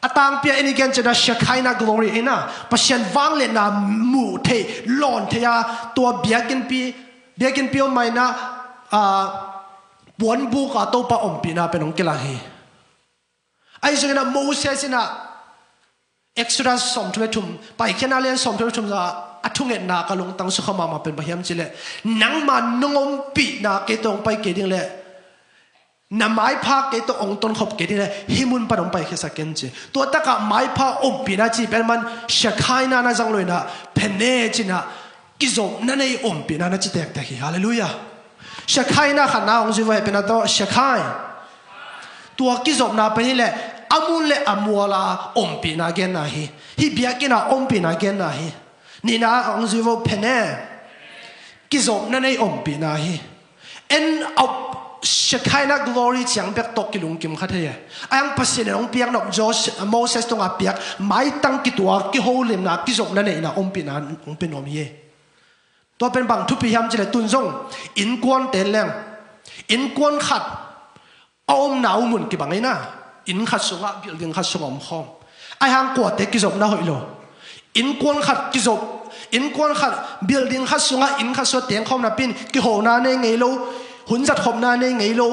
a tangpia in i gen cianah Shekinah glory ina Pasian vangliatna muh theih lawn theih a tua biakinnpi biakinnpi om maina puanbuk a Topa ompihna pen hong kilang hi. Ahi zonginah Moses inah Exodus sawmthum le thum Paikhiatna lian sawmthum le thum zah a thungetna ka lungtang sukha mahmah pen bang hiam cileh nangma nong ompihna kei tawh hong pai kei ding leh na maipha kei tawh hong tonkhop kei ding leh hih mun pan hong paikhiasak ken ci. Tua takah maipha ompihna ci pen man Shekinah na zang lo inah phene cinah kizopna nei ompihna na ci tektek hi. Halleluiah. Shekinah khatna hong zui vua hehpihna tawh Shekinah. Tua kizopna pen hileh a mun le a muala ompihna genna hi. Hih biakina ompihna genna hi. Nihna hong zui vua phene kizopna nei ompihna hi. En a Shekinah glory ciang bek tawh kilungkim kha thei e. A hang Pasian in hong piaknop Moses tungah piak maitang kituak kiholimna kizopna neihna ompihna hong pia nuam hi. Tua pen bang thupi hiam cileh tun zong innkuan ten leng innkuan khat a omna uh mun kibang ina inn khat sungah building khat sungah omkhawm. Ahi hang kuate kizopna hoih lo. Innkuan khat kizop innkuan khat building khat sungah inn khat sungah tengkhawm napin kihona nei ngei lo. Hun zatkhopna nei ngei lo.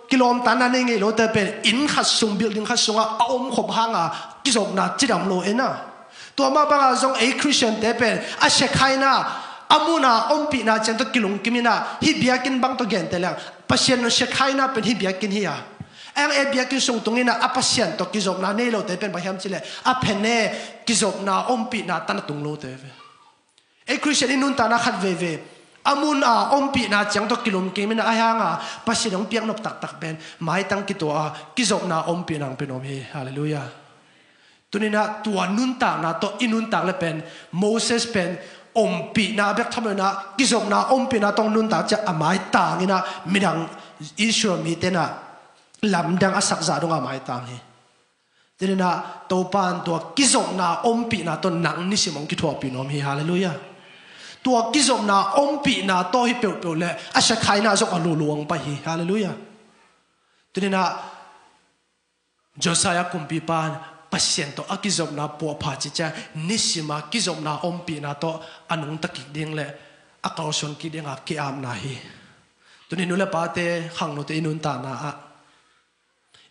Kilawmtanna nei ngei lo te pen inn khat sung building khat sungah a omkhop hanga kizopna cidam lo e na. Tua mah bangah zong ei Khristiante pen a Shekinah, a mun a ompihna ciang tawh kilungkim in ah, hih biakinn bang tawh gente leng Pasian Shekinah pen hih biakinn hi a, a hang ei biakinn sung tung in ah a Pasian tawh kizopna nei lote pen bang hiam cih leh a phen e, kizopna ompihna tan a tung lote ve. Ei Khristian i nuntakna khat veve a mun a ompihna ciang tawh kilungkim in ah, a hang a Pasian hong piak nop taktak pen maitang kituah a kizopna ompihna hong pia nuam hi. Halleluiah. Tuni in ah tua nuntakna tawh i nuntak le pen, Moses pen ompihna bek tham lo in ah, kizopna ompihna tawh nuntak ciang a maitang in ah midang Israel mite in ah lamdang a sak zah dong a maitang hi. Tuni in ah Topa in tua kizopna ompihna tawh nang nisim hong kithuahpih nuam hi. Halleluiah. Tua kizopna ompihna tawh hi peuhpeuh le a Shekinah zong a lulu hong pai hi. Halleluiah. Tuni in ah Josiah kumpipa in Pasian tawh a kizopna puahpha cih ciang nisim a kizopna ompihna tawh a nungta kik ding le a kalsuan kik ding a ki-apna hi. Tuni nu le pate, khangnute i nuntakna ah,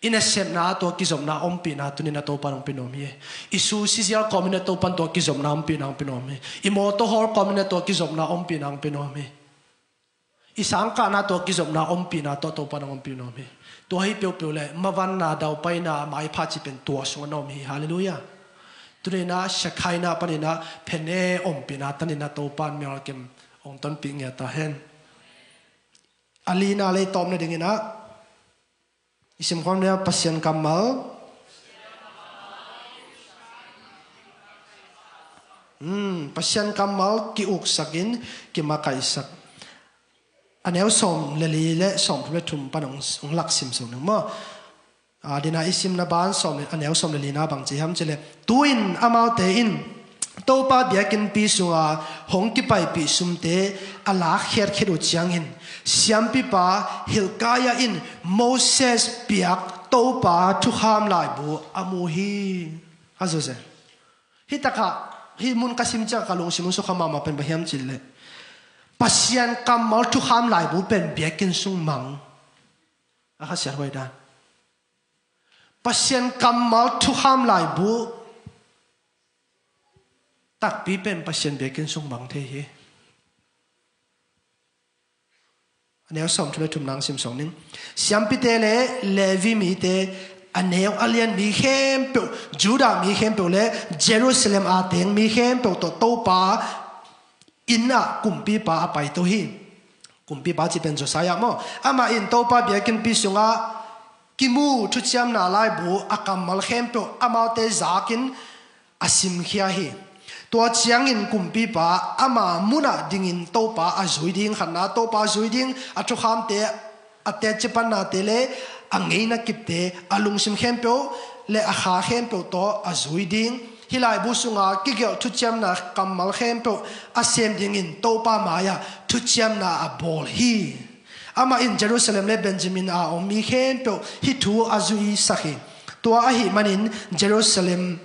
i nasepna ah tua kizopna ompihna tuni in ah Topa in hong pia nuam hi. I su sizial kawm in ah Topa in tua kizopna ompihna hong pia nuam hi. I mawtaw hawl kawm in ah tua kizopna ompihna hong pia nuam hi. I sangkahna tua kizopna ompihna tawh Topa in hong ompih nuam hi. Tua hi peuhpeuh le mavanna, daupaina, maipha cih pen tua sungah na om hi. Halleluiah. Tuni in ah Shekinah panin ah phen e ompihna tan in ah Topa in mimal kim hong tonpih ngiat ta hen. A lina le i tawpna ding in ah i simkhawm ding a, Pasian kammal. Hmm, Pasian kammal ki-uksak in kimakaihsak. A neu sawm le li le sawm thum le thum pan hong, hong lak sim sung ning maw. A, dina i simna ban sawm le, a neu sawm le lina bang ci hiam cih leh, tu-in amaute in Topa biakinnpi sunga hong kipaipih sumte a lakkhiat khit uh ciangin, siampipa Hilkiah in Moses piak Topa thukham laibu a mu hi. A zuzen. Hih takah, hih mun ka sim ciang ka lungsim hong sukha mahmah pen bang hiam cih leh, Pasian kammal thukham laibu pen biakinn sung mang. A khasiat huai dan. Pasian kammal thukham laibu takpi pen Pasian biakinn sung mang thei hi. A neu sawm thum le thum nang sim sawm ning. Siampite le Levi mite, a neu a lian mi khempeuh, Judah mi khempeuh le Jerusalem a teng mi khempeuh tawh Topa inn ah kumpipa a paito hi. Kumpipa cih pen Josiah maw. Amah in Topa biakinnpi sungah kimu thuciamna laibu a kammal khempeuh amaute zakin a simkhia hi. Tua ciangin kumpipa ama munah dingin Topa a zui ding, khatna Topa a zui ding, a thukhamte, a teci pannate le a ngeina kipte, a lungsim khempeuh le a kha khempeuh tawh a zui ding. Hih laibu sunga kigelh thuciamna kammal khempeuh a sem dingin Topa mai-ah thuciamna a bawl hi. Amah in Jerusalem le Benjamin a om mi khempeuh hih thu a zuisak hi. Tua ahih manin Jerusalem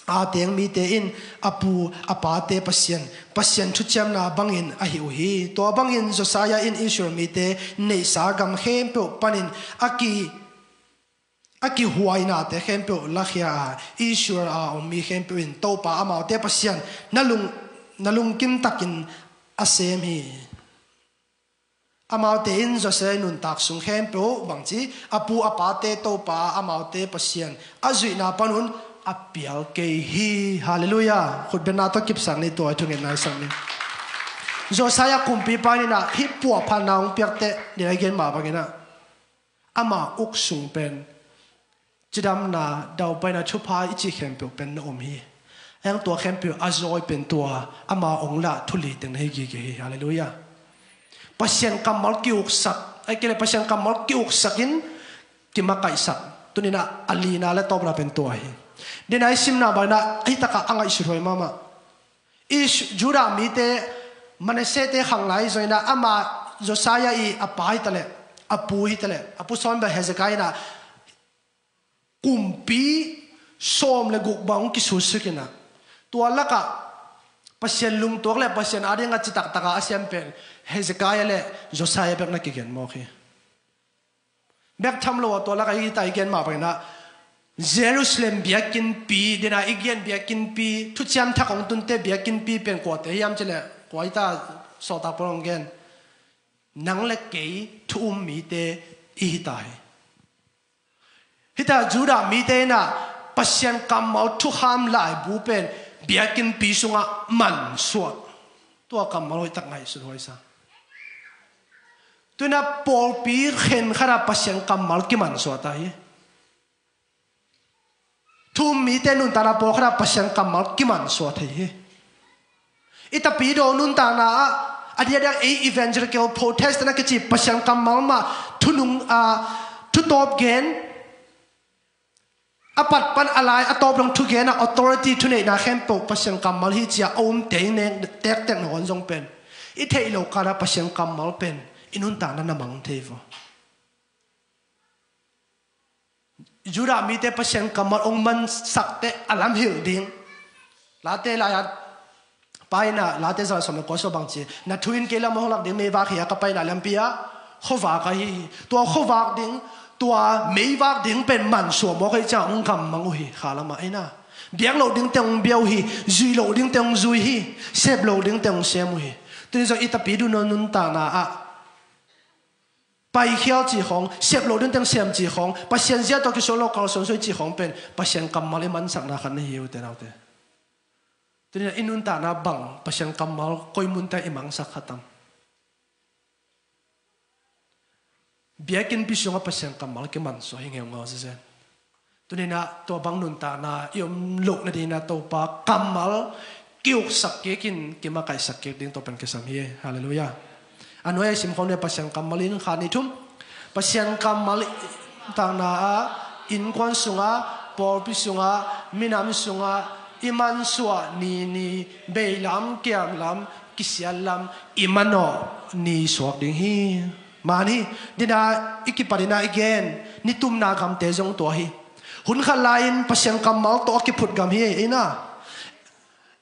a teng mite in a pu a pate Pasian, Pasian thuciamna bangin a hih uh hi. Tua bangin Josiah in Israel mite neihsa gam khempeuh panin a ki, a kihuainate khempeuh lakhia a, Israel a om mi khempeuh in Topa amaute Pasian na lung, na lungkim takin a sem hi. Amaute in Josiah nuntak sung khempeuh bangci a pu a pate Topa amaute Pasian a zuihna panun a pial kei hi. Halleluiah. Khutbetna tawh kipsak ni, tua i thungetna i sak ni. Josiah kumpipa in ah hih puahphatna hong piakte, nidang i gen mah bangin ah, ama uk sung pen cidamna, daupaina, thupha i cih khempeuh pen na om hi. A hang tua khempeuh a zawi pen tua ama hong lah thu li teng na hi gige hi. Halleluiah. Pasian kammal ki-uksak, ahih kei leh Pasian kammal ki-uksak in kimakaihsak. Tuni-in ah a lina le tawpna pen tua hi. Dena i simna bangin ah hih takah a ngaihsut huai mahmah. I Judah mite, Manasseh-te khang lai zongin ah ama Josiah i a pa hi taleh, a pu hi taleh, a pu sawn bel Hezekiah in ah kumpi sawm le guk bang hong kisuksuk in ah, tua lakah Pasian lungtuak le Pasian ading a ci taktak a a siam pen Hezekiah le Josiah bek na kigen mawk hi. Bek tham lo a tua lakah hih tak i gen mah bangin ah Jerusalem biakinnpi, dena i gen biakinnpi, thuciam thak hong tunte biakinnpi pen kuate hiam cileh, kua hita sawltak Paul hong gen. Nang le kei thu um mite i hita hi. Hita Judah mite inah Pasian kammal thukham laibu pen biakinnpi sungah mansuah. Tua kammal hoihtak ngaihsun huaisa. Tuinah pawlpi khenkhatah Pasian kammal kimansuah ta hi. Thu um mite nuntakna pawlkhatah Pasian kammal kimansuah thei hi. I tapidaw nuntakna ah a diakdiak ei evangelical Protestant a kici Pasian kammal mah thunung a thutawp gen a pat pan a lai a tawp dong thugen a authority thuneihna khempeuh Pasian kammal hi cia a um tei nek tektek nawn zong pen i theih loh kala Pasian kammal pen i nuntakna na mang thei vo. Judah mite Pasian kammal hong mansakte a lam hilh ding. Late lai-at paina, Late zala sawm le kua sua bangci, na thu in kei lam hong lak ding meivak hi a, ka paina lampi ah khuavak ahi hi. Tua khuavak ding, tua meivak ding pen mansuah mawk ahi ciang hong gammang uh hi, kha lamah eina. Biak loh dingte hong bia uh hi, zui loh dingte hong zui hi, sep loh dingte hong sem uh hi. Tuni zong i tapidaw nuntakna ah paikhial cih khawng, sep loh dingteng sem cih khawng, Pasian zia tawh kisuan lo kalsuan soi cih khawng pen Pasian kammal i mansakna khat na hi uh te naute. Tuni-in i nuntakna bang Pasian kammal koi munte i mangsak khatam? Biakinnpi sungah Pasian kammal kimansuah hi ngeungau zezen. Tuninah tua bang nuntakna i om loh nadinah Topa kammal kiuksak kikin kimakaihsak kik ding tua pen kisam hi. Halleluiah. A nuai a simkhawm ni Pasian kammal in kha ni thum. Pasian kammal takna ah innkuan sungah, pawlpi sungah, minam sungah i mansuah ni ni, beilam, kiamlam, kisiatlam i manawh ni suak ding hi. Man hi, dina i kipatina i gen ni tumna gamte zong tua hi. Hun khat lai-in Pasian kammal tawh a kiphut gam hi eina.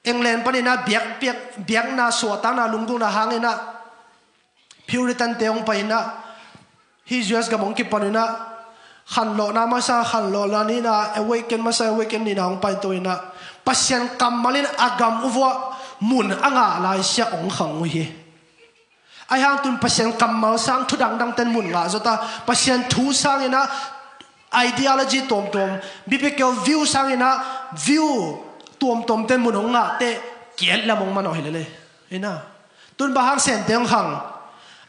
England paninah biak, biak, biakna suahtakna lunggulhna hanginah Puritan te hong painah hih U S gam hong kipaninah khanlawhna masa khanlawhna ninah awaken masa awaken nina hong paito inah Pasian kammal in a gam uvuah mun a ngah laisiah hong khang uh hi. Ahi hang tun Pasian kammal sang thu dangdang ten mun ngah zawta Pasian thu sanginah ideology tuamtuam, biblical view sanginah view tuamtuam ten mun hong ngah teh kiat lam hong manawh hi lele. Eina tun bang hang sente hong khang?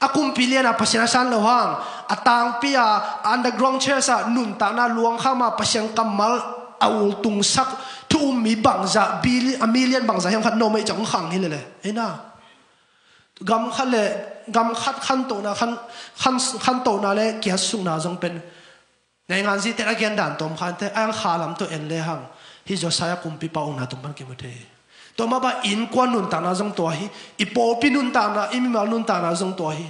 A kumpi liana Pasian a san lo hang a tangpi a underground church ah nuntakna luangkhama Pasian kammal a ultungsak thu um mi bangzah a million bangzah hiam khat no mei cang hong khang hi lele. Eina gam khat le gam khat khantohna khan, khan, khantohna le kiatsukna zong pen naingan zite a gen dan tawm khante a ang kha lam tawh en le hang hi Josiah kumpipa umna tung pan kimu thei hi. Tua mah bang innkuan nuntakna zong tua hi. I pawlpi nuntakna, i mimal nuntakna zong tua hi.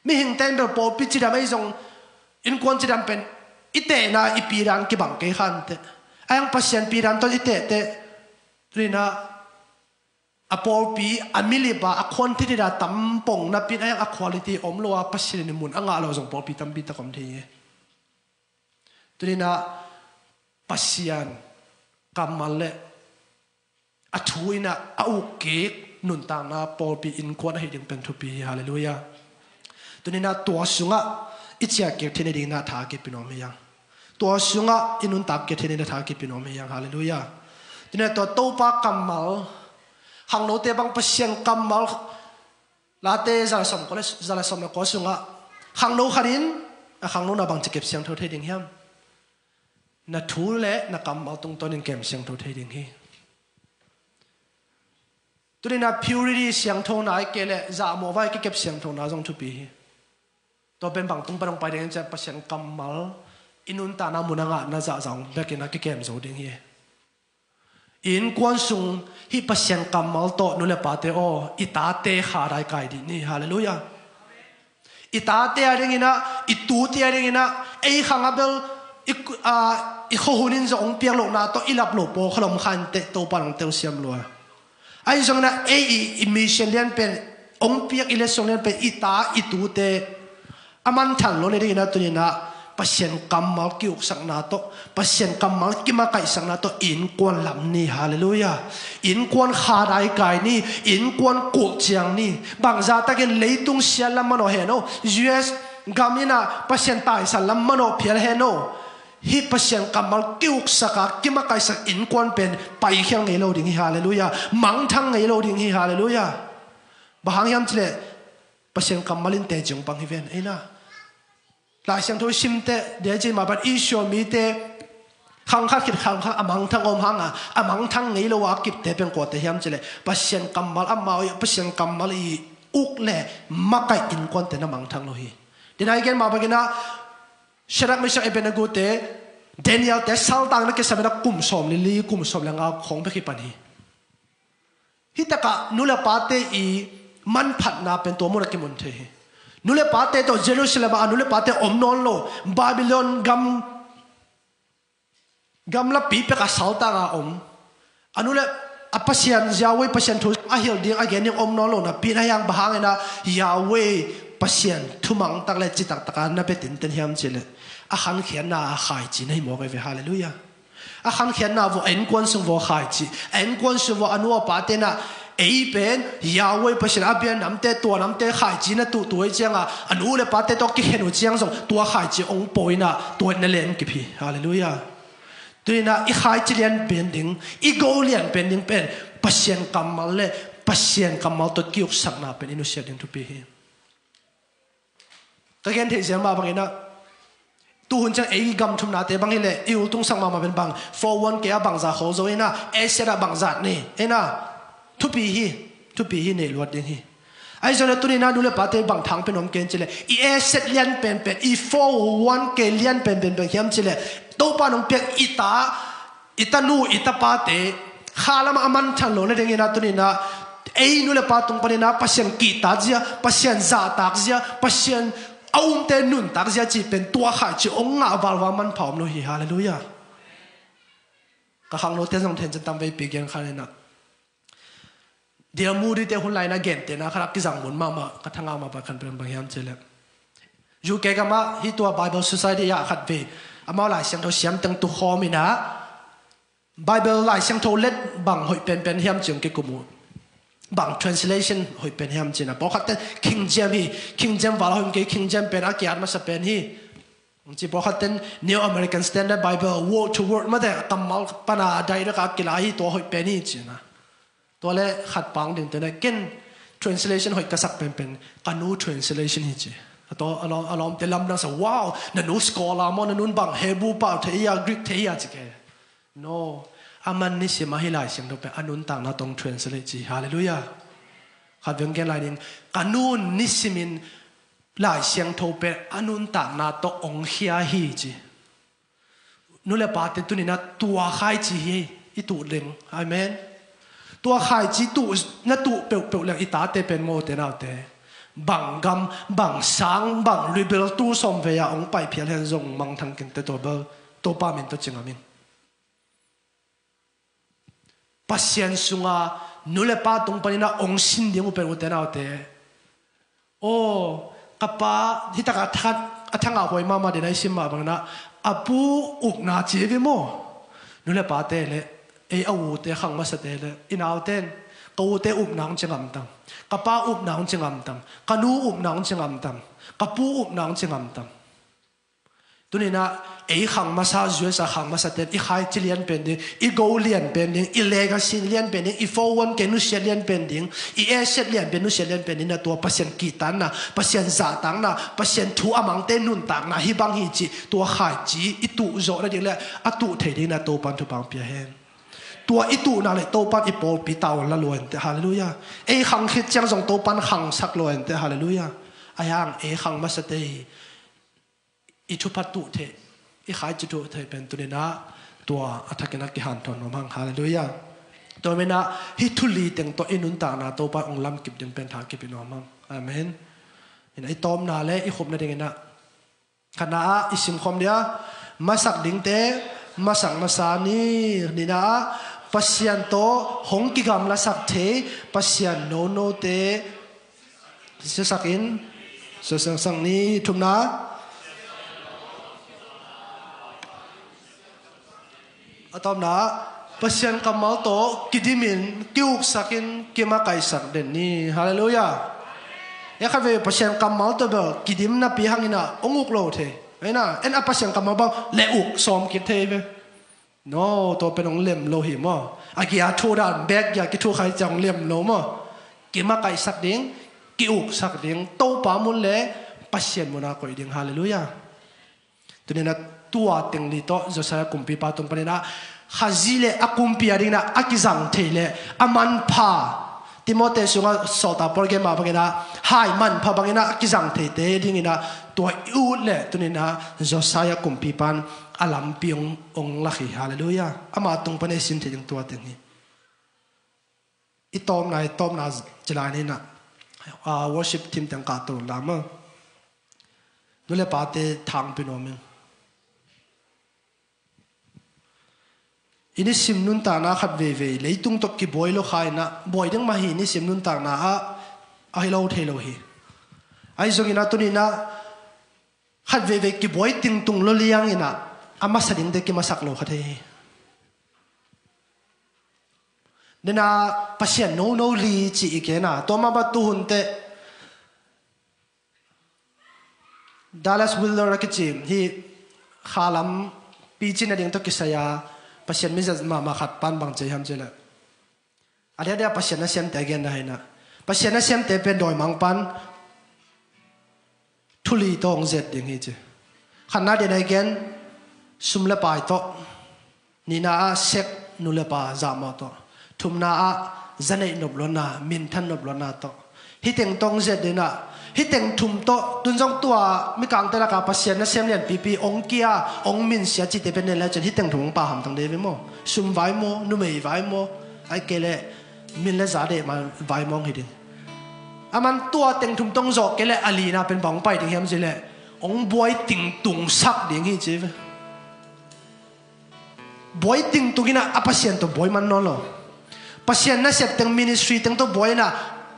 Mihingte in bel pawlpi cidam ei zong innkuan cidam pen i tehna i pidan kibang kei khante. A ang Pasian pidan tawh i tehteh rinah a pawlpi a milip a a khuanthit hita tampong napin a yang a quality om lo a Pasian in mun a ngah lo zong pawlpi tampi tak om thei hi. Tuninah Pasian kammal le a thu inah a uk kik nuntakna pawlpi innkuan ahi ding pen thupi hi. Halleluiah. Tuninah tua sungah i ciah kik thei nadinginah tha kipia nuam hi hang. Tua sungah i nuntak kik thei nadinginah tha kipia nuam hi hang. Halleluiah. Tuninah tua Topa kammal, khangnote bang Pasian kammal, Late zala sawm kua le, zala sawm le kua sungah khangno khat in a khangnona bangci kep siangtho thei ding hiam? Na thu le na kammal tungtawnin kem siangtho thei ding hi. Tuninah purity siangthona i kei le zahmawh vai kikep siangthona zong thupi hi. Tua pen bang tung pan hong pai ding in ciah Pasian kammal i nuntakna mun a ngahna zahzah hong bekin a kikem zo ding hi. I innkuan sung hih Pasian kammal tawh nu le pate aw, i tate kha dai kai dih ni. Halleluiah. I tate a dinginah, i tute a dinginah ei khang a bel i, a, i khuahun in zong hong piak lohna tawh i lap loh pawl khalom khan teh Topa nong telsiam lua. Ahi zonginah ei i, i mission lian pen hong piak i letsong lian pen i ta i tute a manthan lo ni dinginah tuninah Pasian kammal kiuksakna tawh, Pasian kammal kimakaihsakna tawh innkuan lam ni. Halleluiah. Innkuan khadai kai ni, innkuan kulh ciang ni. Bangzah takin leitung siat lam manawh hen aw, U S gam in ah Pasian taisan lam manawh phial hen aw. Hih Pasian kammal kiuksak a kimakaihsak innkuan pen paikhial ngei lo ding hi. Halleluiah. Mangthang ngei lo ding hi. Halleluiah. Bang hang hiam cih leh Pasian kammal in teci hong pang hi ven, ei na. Lai Siangtho i simte, dia cin mah bang i suamite, khang khat khit khang khat a mangthang om hang a, a mangthang ngei lo a kipte pen kuate hiam cih leh Pasian kammal, amau i Pasian kammal i uk le makaih innkuante na mangthang lo hi. Dia i gen mah bangin ah Shadrach, Meshach, Abednego te, Daniel te saltang na kisam in ah kum sawm le li, kum sawm le nga khawng bek hi pan hi. Hih takah nu le pate i manphatna pen tua munah kimun thei hi. Nu le pate tawh Jerusalem ah a nu le pate om nawn lo, Babylon gam, gamlapi pek a saltang a om. A nu le a Pasian, Yahweh Pasian thu a hilh ding, a gen ding om nawn lo napi in ah, bang hangin ah Yahweh Pasian thumang tak le citak tak a na bia tinten hiam cih leh a khankhiatna a khaici na hi mawk ei ve. Halleluiah. A khankhiatna vua, a innkuan sung vua khaici, a innkuan sung vua a nu a pate in ah ei pen Yahweh Pasian a bia namte, tua namte khaici na tuh, tua i ciang a a nu le pate tawh kikhen uh ciang zong tua khaici hong poi in ah tua in na len kip hi. Halleluiah. Tuni in ah i khaici lian pen ding, i go lian pen ding pen Pasian kammal le Pasian kammal tawh kiuksakna pen i nusiat ding thupi hi. Ka gen theih zel mah bangin ah, tuhun ciang ei gam thumnate bang hi leh i ultungsak mahmah pen bang, four oh one K a bangzah khawl zo in ah, asset ah bangzah nei in ah, thupi hi, thupi hi, neih luat ding hi. Ahi zongin ah tuni in ah nu le pate bang thang pen om ken cih leh, i asset lian penpen, i four oh one K lian penpen bang hiam cih leh, Topa nong piak i ta, i tanu, i tapate kha lamah a mangthang loh nadingin ah tuni in ah ei nu le pa tung panin ah Pasian kihtak zia, Pasian zahtak zia, Pasian a umte nuntak zia cih pen tua khaici hong ngah valval manpha om lo hi. Halleluiah. Ka khangnote zong thencin tam veipi gen kha in ah, Dale Moody te hun lai in ah gentehna khat a kizang mun mahmah, ka thangah mah bang khat pen bang hiam cih leh, U K gam ah hih tua Bible Society ah khat vei amau Lai Siangtho siam teng tukhawm in ah, Bible Lai Siangtho let bang hoih penpen hiam ci hong kikum uh. Bang translation hoih pen hiam ci in ah, pawlkhat ten King James hi, King James val a hoih kei, King James pen a ki-at masa pen hi, hong ci. Pawlkhat ten New American Standard Bible, word to word mah te, kammal pan a direct a kila hi, tua hoih pen hi ci in ah. Tua le khat pang ding te na, ken translation hoih ka sak penpen ka nu translation hi ci. A tua a lawm, a lawmte lamdang sa, wow, na nu scholar maw, na nun bang Hebrew pau thei hi a, Greek thei hi a ci kei. No, a man nisim a hih Lai Siangtho pen a nuntakna tawh hong translate ci. Halleluiah. Khat vei hong gen lai ning, ka nu nisimin Lai Siangtho pen a nuntakna tawh hong khia hi ci. Nu le pate tuni in ah tua khaici hi, i tuh ding. Amen. Tua khaici tuh, na tuh peuhpeuh leng i tate pen, mote naute, bang gam, bang sang, bang rebel, tul sawm vei a hong pai phial hen zong mangthang kinte, tua bel Topa min tawh ci ngam ing. Pasian sunga nu le pa tung panin ah hong sin ding uh pen, ute naute, aw, ka pa, hih takah a thangah huai mahmah ding a i sim mah bangin ah, a pu upna ci hi ve maw. Nu le pate le, ei a ute, khang masate le, i naute in, ka ute upna hong ci ngam tam, ka pa upna hong ci ngam tam, ka nu upna hong ci ngam tam, ka pu upna hong ci ngam tam. Tuni in ah ei khang masa, U S a khang masate in i khaici lian pen ding, i go lian pen ding, i legacy lian pen ding, i four oh one K nusiat lian pen ding, i asset lian pen, nusiat lian pen ding in ah tua Pasian kihtakna, Pasian zahtakna, Pasian thu a mangte nuntakna hi bang hi cih tua khaici i tuh zawh nading le a tuh thei ding in ah Topan thupha hong pia hen. Tua i tuh nak leh Topan i pawlpi tavuan la lua inteh. Halleluiah. Ei khang khit ciang zong Topan khangsak lua inteh. Halleluiah. Ahi hang ei khang masate hi. I thupha tuh theih, i khaici tuh theih pen tuni in ah tua a thakin a kihanthawn nuam hang. Halleluiah. Tua manin ah hih thu li teng tawh i nuntakna Topa hong lamkip ding pen tha kip i nuam hang. Amen. Ina i tawpna le i khupna dingin ah, khatna ah i simkhawm dia, masak dingte masak masa ni. Nihna ah Pasian tawh hong kigamlasak thei Pasian nonote siasak in, siasak ni. Thumna, A tawpna ah Pasian kammal tawh kidimin, ki-uksakin, kimakaihsak den ni. Halleluiah. E khat vei Pasian kammal tawh bel kidim napi hangin ah hong uk lo thei. Aina en a Pasian kammal bang le uk sawm kik thei ve. No, tua pen hong lem lo hi maw. A gia thu dan bek gia kithukhai ciang hong lem lo maw. Kimakaihsak ding, ki-uksak ding, Topa mun le Pasian muna koih ding. Halleluiah. Tuninah tua teng li tawh Josiah kumpipa tung paninah Khazih le a kumpi a dinginah a kizang thei le a manpha, Timothy sungah sawltak Paul gen mah banginah hai manpha banginah a kizang theite dinginah tua i ut le tuninah Josiah kumpipan a lampi hong, hong lak hi. Halleluiah. Ama tung pan ei sin thei ding tua teng hi. I tawpna, i tawpna cilai ninah worship team teng kahto lama nu le pate thangpi nuam in. I nisim nuntakna khat veivei leitung tawh kibuai lo kha inah buai ding mah hi. Nisim nuntakna ah a hi lo thei lo hi. Ahi zonginah tuninah khat veivei kibuai tingtung lo lianginah a masa dingte kimasak lo kha thei hi. Dena Pasian nono li ci i kena tua mah bang tuhunte Dallas Willard a kici hi. Khalam picin a ding tawh kisai a Pasian mizat mahmah khat pan bang ci hiam cileh a diadia Pasian a siamte a genna haina Pasian a siamte pen dawimang pan thuli tawh hong zet ding hi ci. Khatna dena i gen sum le pai tawh, nihna ah sek, nu le pa zahmawh tawh, thumna ah zaneih nopluatna, minthan nopluatna tawh, hiteng tawh hong zet dinah hiteng thum tawh tun zong tua mikangte laka Pasian nasem lianpipi hong kia hong minsia cihte pen nen le cin hiteng thum hong paham tang dei ve maw? Sum vai maw, numei vai maw, ai kei leh min le za deh ma vai maw hong hi ding. Aman tua teng thum tawh hong zawh kei leh a lina pen bang hong pai ding hiam cileh hong buai tingtungsak ding hi ci ve. Buai tingtung inah a Pasian tawh buai man nawn lo. Pasian nasep teng ministry teng tawh buai inah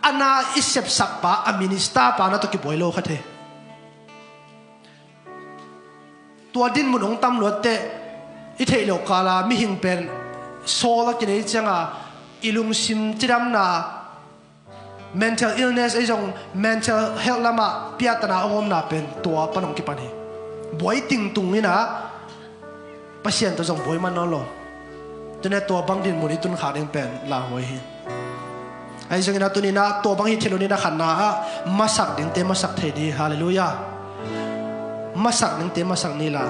a na i sepsak pa a minister pa na tawh kibuai lo kha thei. Tua dinmun hong tam luatteh i theih loh kala mihing pen sawl a kinei cianga i lungsim cidamna mental illness ei zong mental health lamah piahtana hong omna pen tua pan hong kipan hi. Buai tingtung inah Pasian tawh zong buai man nawn lo. Tuna tua bang dinmun i tunkhak ding pen lauhuai hi. Ahi zongin a tuninah tua bang hi thei lo ninah khatna ah masak dingte masak thei ni. Halleluiah. Masak dingte masak ni la.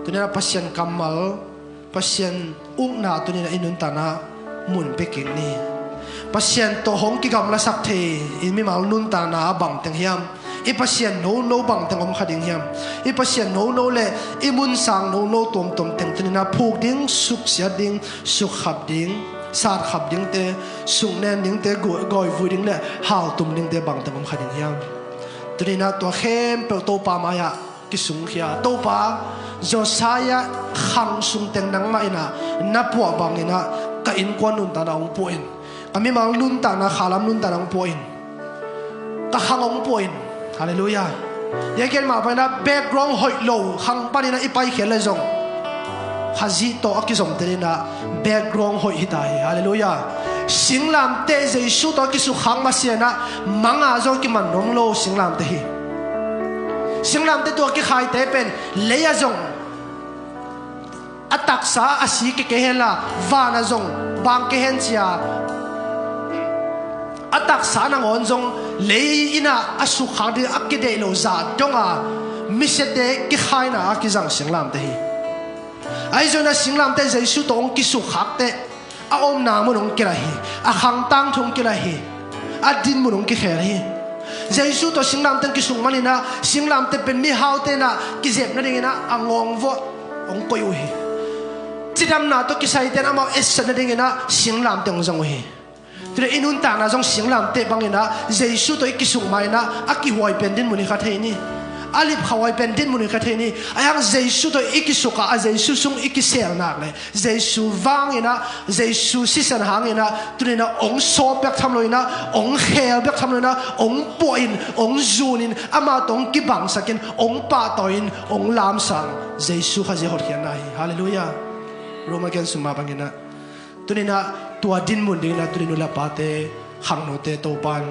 Tuninah Pasian kammal Pasian ukna tuninah i nuntakna mun pia kik ni. Pasian tawh hong kigamlasak thei i mimal nuntakna a bangteng hiam? I Pasian nono bangteng om kha ding hiam? I Pasian nono le i munsang nono tuamtuam teng tuninah phuk ding, suksiat ding, sukkhap ding, satkhap dingte, suknen dingte, gu- gawivui ding le haltum dingte bangteng om kha ding hiam? Tuninah tua khempeuh Topa mai-ah kisungkhia. Topa, Josiah khang sungteng nangmah inah na puah banginah ka innkuan nuntakna hong puahin, ka mimal nuntakna khalam nuntakna hong puahin, ka khang hong puahin. Halleluiah. Ia gen mah banginah background hoih lo khang paninah i paikhiat le zong Khazih tawh a kizomte dinah background hoih hita hi. Halleluiah. Singlamteh Jesu tawh a kisukkhak masianah manga zong kiman nuam lo singlamteh hi. Singlamteh tua kikhaite pen lei-ah zong a taksa a si kikei henla vanah zong bang kei hen cia a taksa nangawn zong lei innah a sukkhak ding a kideih lo zah donga misiate kikhaina a kizang singlamteh hi. Ahi zongin a singlamteh Jesu tawh hong kisukkhakte a omna mun hong kilai hi. A khangtang thu hong kilai hi. A dinmun hong kikhel hi. Jesu tawh singlamteh hong kisuk maninah singlamteh pen mihaute inah kizep nadinginah a ngawng vuah hong koih uh hi. Cidamna tawh kisaite in amau etsak nadinginah singlamteh hong zong uh hi. Tuna i nuntakna zong singlamteh banginah Jesu tawh i kisuk mainah a kihuai pen dinmun hi kha thei ni. A lipkhahuai pen dinmun hi kha thei ni. Ahi hang Jesu tawh i kisukah a Jesu sung i kiselnak le Jesu vanginah Jesu sisan hanginah tuninah hong sawm bek tham loinah hong khel bek tham loinah hong puahin hong zunin amah tawh hong kibangsakin hong pahtawiin hong lamsang Jesu Khazih hotkhiatna hi. Halleluiah. Roma gen sung mah bangin ah, tuni-in ah tua dinmun dingin ah tuni nu le pate, khangnote Topa'n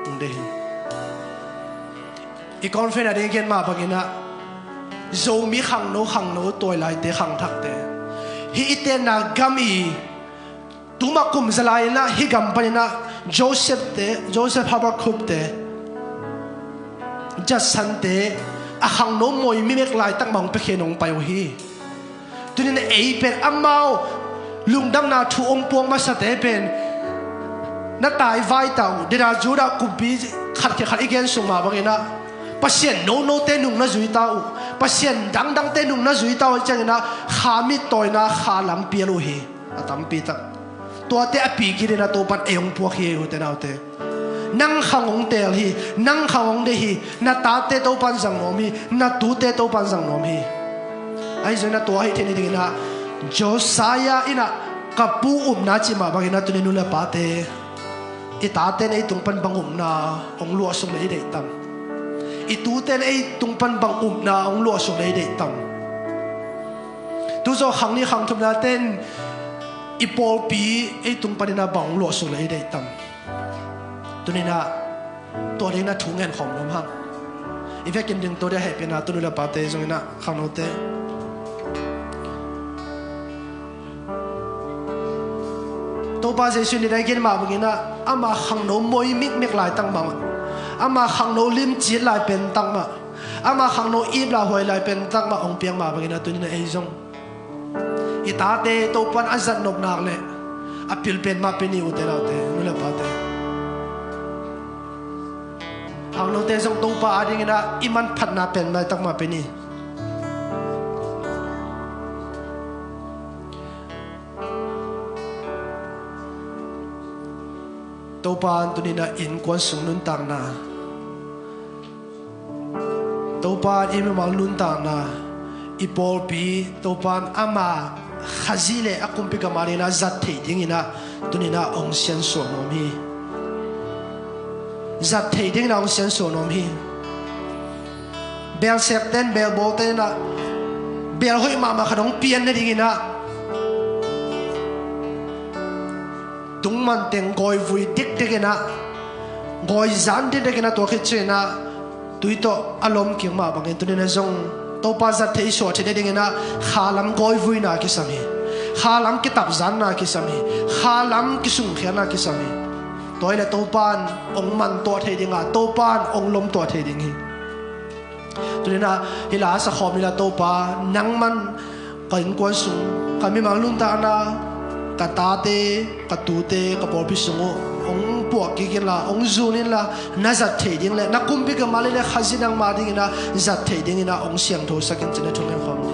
hong deih hi. I conference a ding gen mah bangin ah, Zomi khangno, khangno tawi laite, khangthakte, hih i tenna gam i tuma kum za lai-in ah hih gam panin ah Joseph te, Joseph Habakkuk te, Judson te, a khangno moi mimek laitak mah hong piakhia-in hong pai uh hi. Tuni-in ei pen amau lungdamna thu hong puak masate pen na tai vai ta uh. Dena Judah kumpi khat khit khat i gen sung mah bangin ah, Pasian nonote nung na zui ta uh, Pasian dangdangte nung na zui ta uh, ciangin ah kha mittawina, kha lampial uh hi. A tampi tak tuate a pi kik dingin ah Topa'n ei hong puak hi, ute naute. Nang khang hong teel hi, nang khang hong deih hi. Na tate Topa'n zang nuam hi, na tute Topa'n zang nuam hi. Ahi zongin ah tua ahih theih nadingin ah, Josiah in ah ka pu upna cih mah bangin ah tuni nu le pate, i tate'n ei tung pan bang upna hong luahsuk leh i deih tam? I tute'n ei tung pan bang upna hong luahsuk leh i deih tam? Tuzaw khang nih khang thumnate in i pawlpi ei tung panin ah bang hong luahsuk leh i deih tam? Tuni-in ah tua dingin ah thu ngen khawm nuam hang. I vekin ding tua ding a hehpihna, tuni nu le pate, zongin ah khangnote, Topa Jesuh in i dai gen mah bangin ah, ama khangno moi mikmek laitak mah, ama khangno limcil lai pen tak mah, ama khangno ip lauhuai lai pen tak mah hong piak mah bangin ah tuni-in ah ei zong i tate Topa'n a zat nop nak leh a pil pen mah pen hi, ute naute, nu le pate. Khangnote zong Topa adingin ah i manphatna pen mah tak mah pen hi. Topa'n tuni-in ah innkuan sung nuntakna, Topa'n i mimal nuntakna, i pawlpi Topa'n ama Khazih le a kumpi gam adingin ah zat theih dingin ah tuni-in ah hong siansuah nuam hi. Zat theih dingin ah hong siansuah nuam hi. Belsekte'n, belbawlte'n ah bel hoih mahmah khat hong pian nadingin ah, tungman teng gawivui dikdekin ah, gawi zan dikdekin ah, tua khit ciangin ah tui tawh a lawm kik mah bangin tuni-in ah zong Topa zat theih i suah theih nadingin ah khalam gawivuina kisam hi. Khalam kitapzanna kisam hi. Khalam kisungkhiatna kisam hi. Tua hi leh Topa'n hong mantuah thei ding a, Topa'n hong lomtuah thei ding hi. Tuni-in ah hih la sa khawm ni la, Topa, nangman ka innkuan sung, ka mimal nuntakna, ka tate, ka tute, ka pawlpi sung uh hong puak kik inla, hong zun inla, na zat theih ding le na kumpi gam ading le Khazih nangma dingin ah zat theih dingin ah hong siangthosak in, ci-in ah thu ngen khawm ni.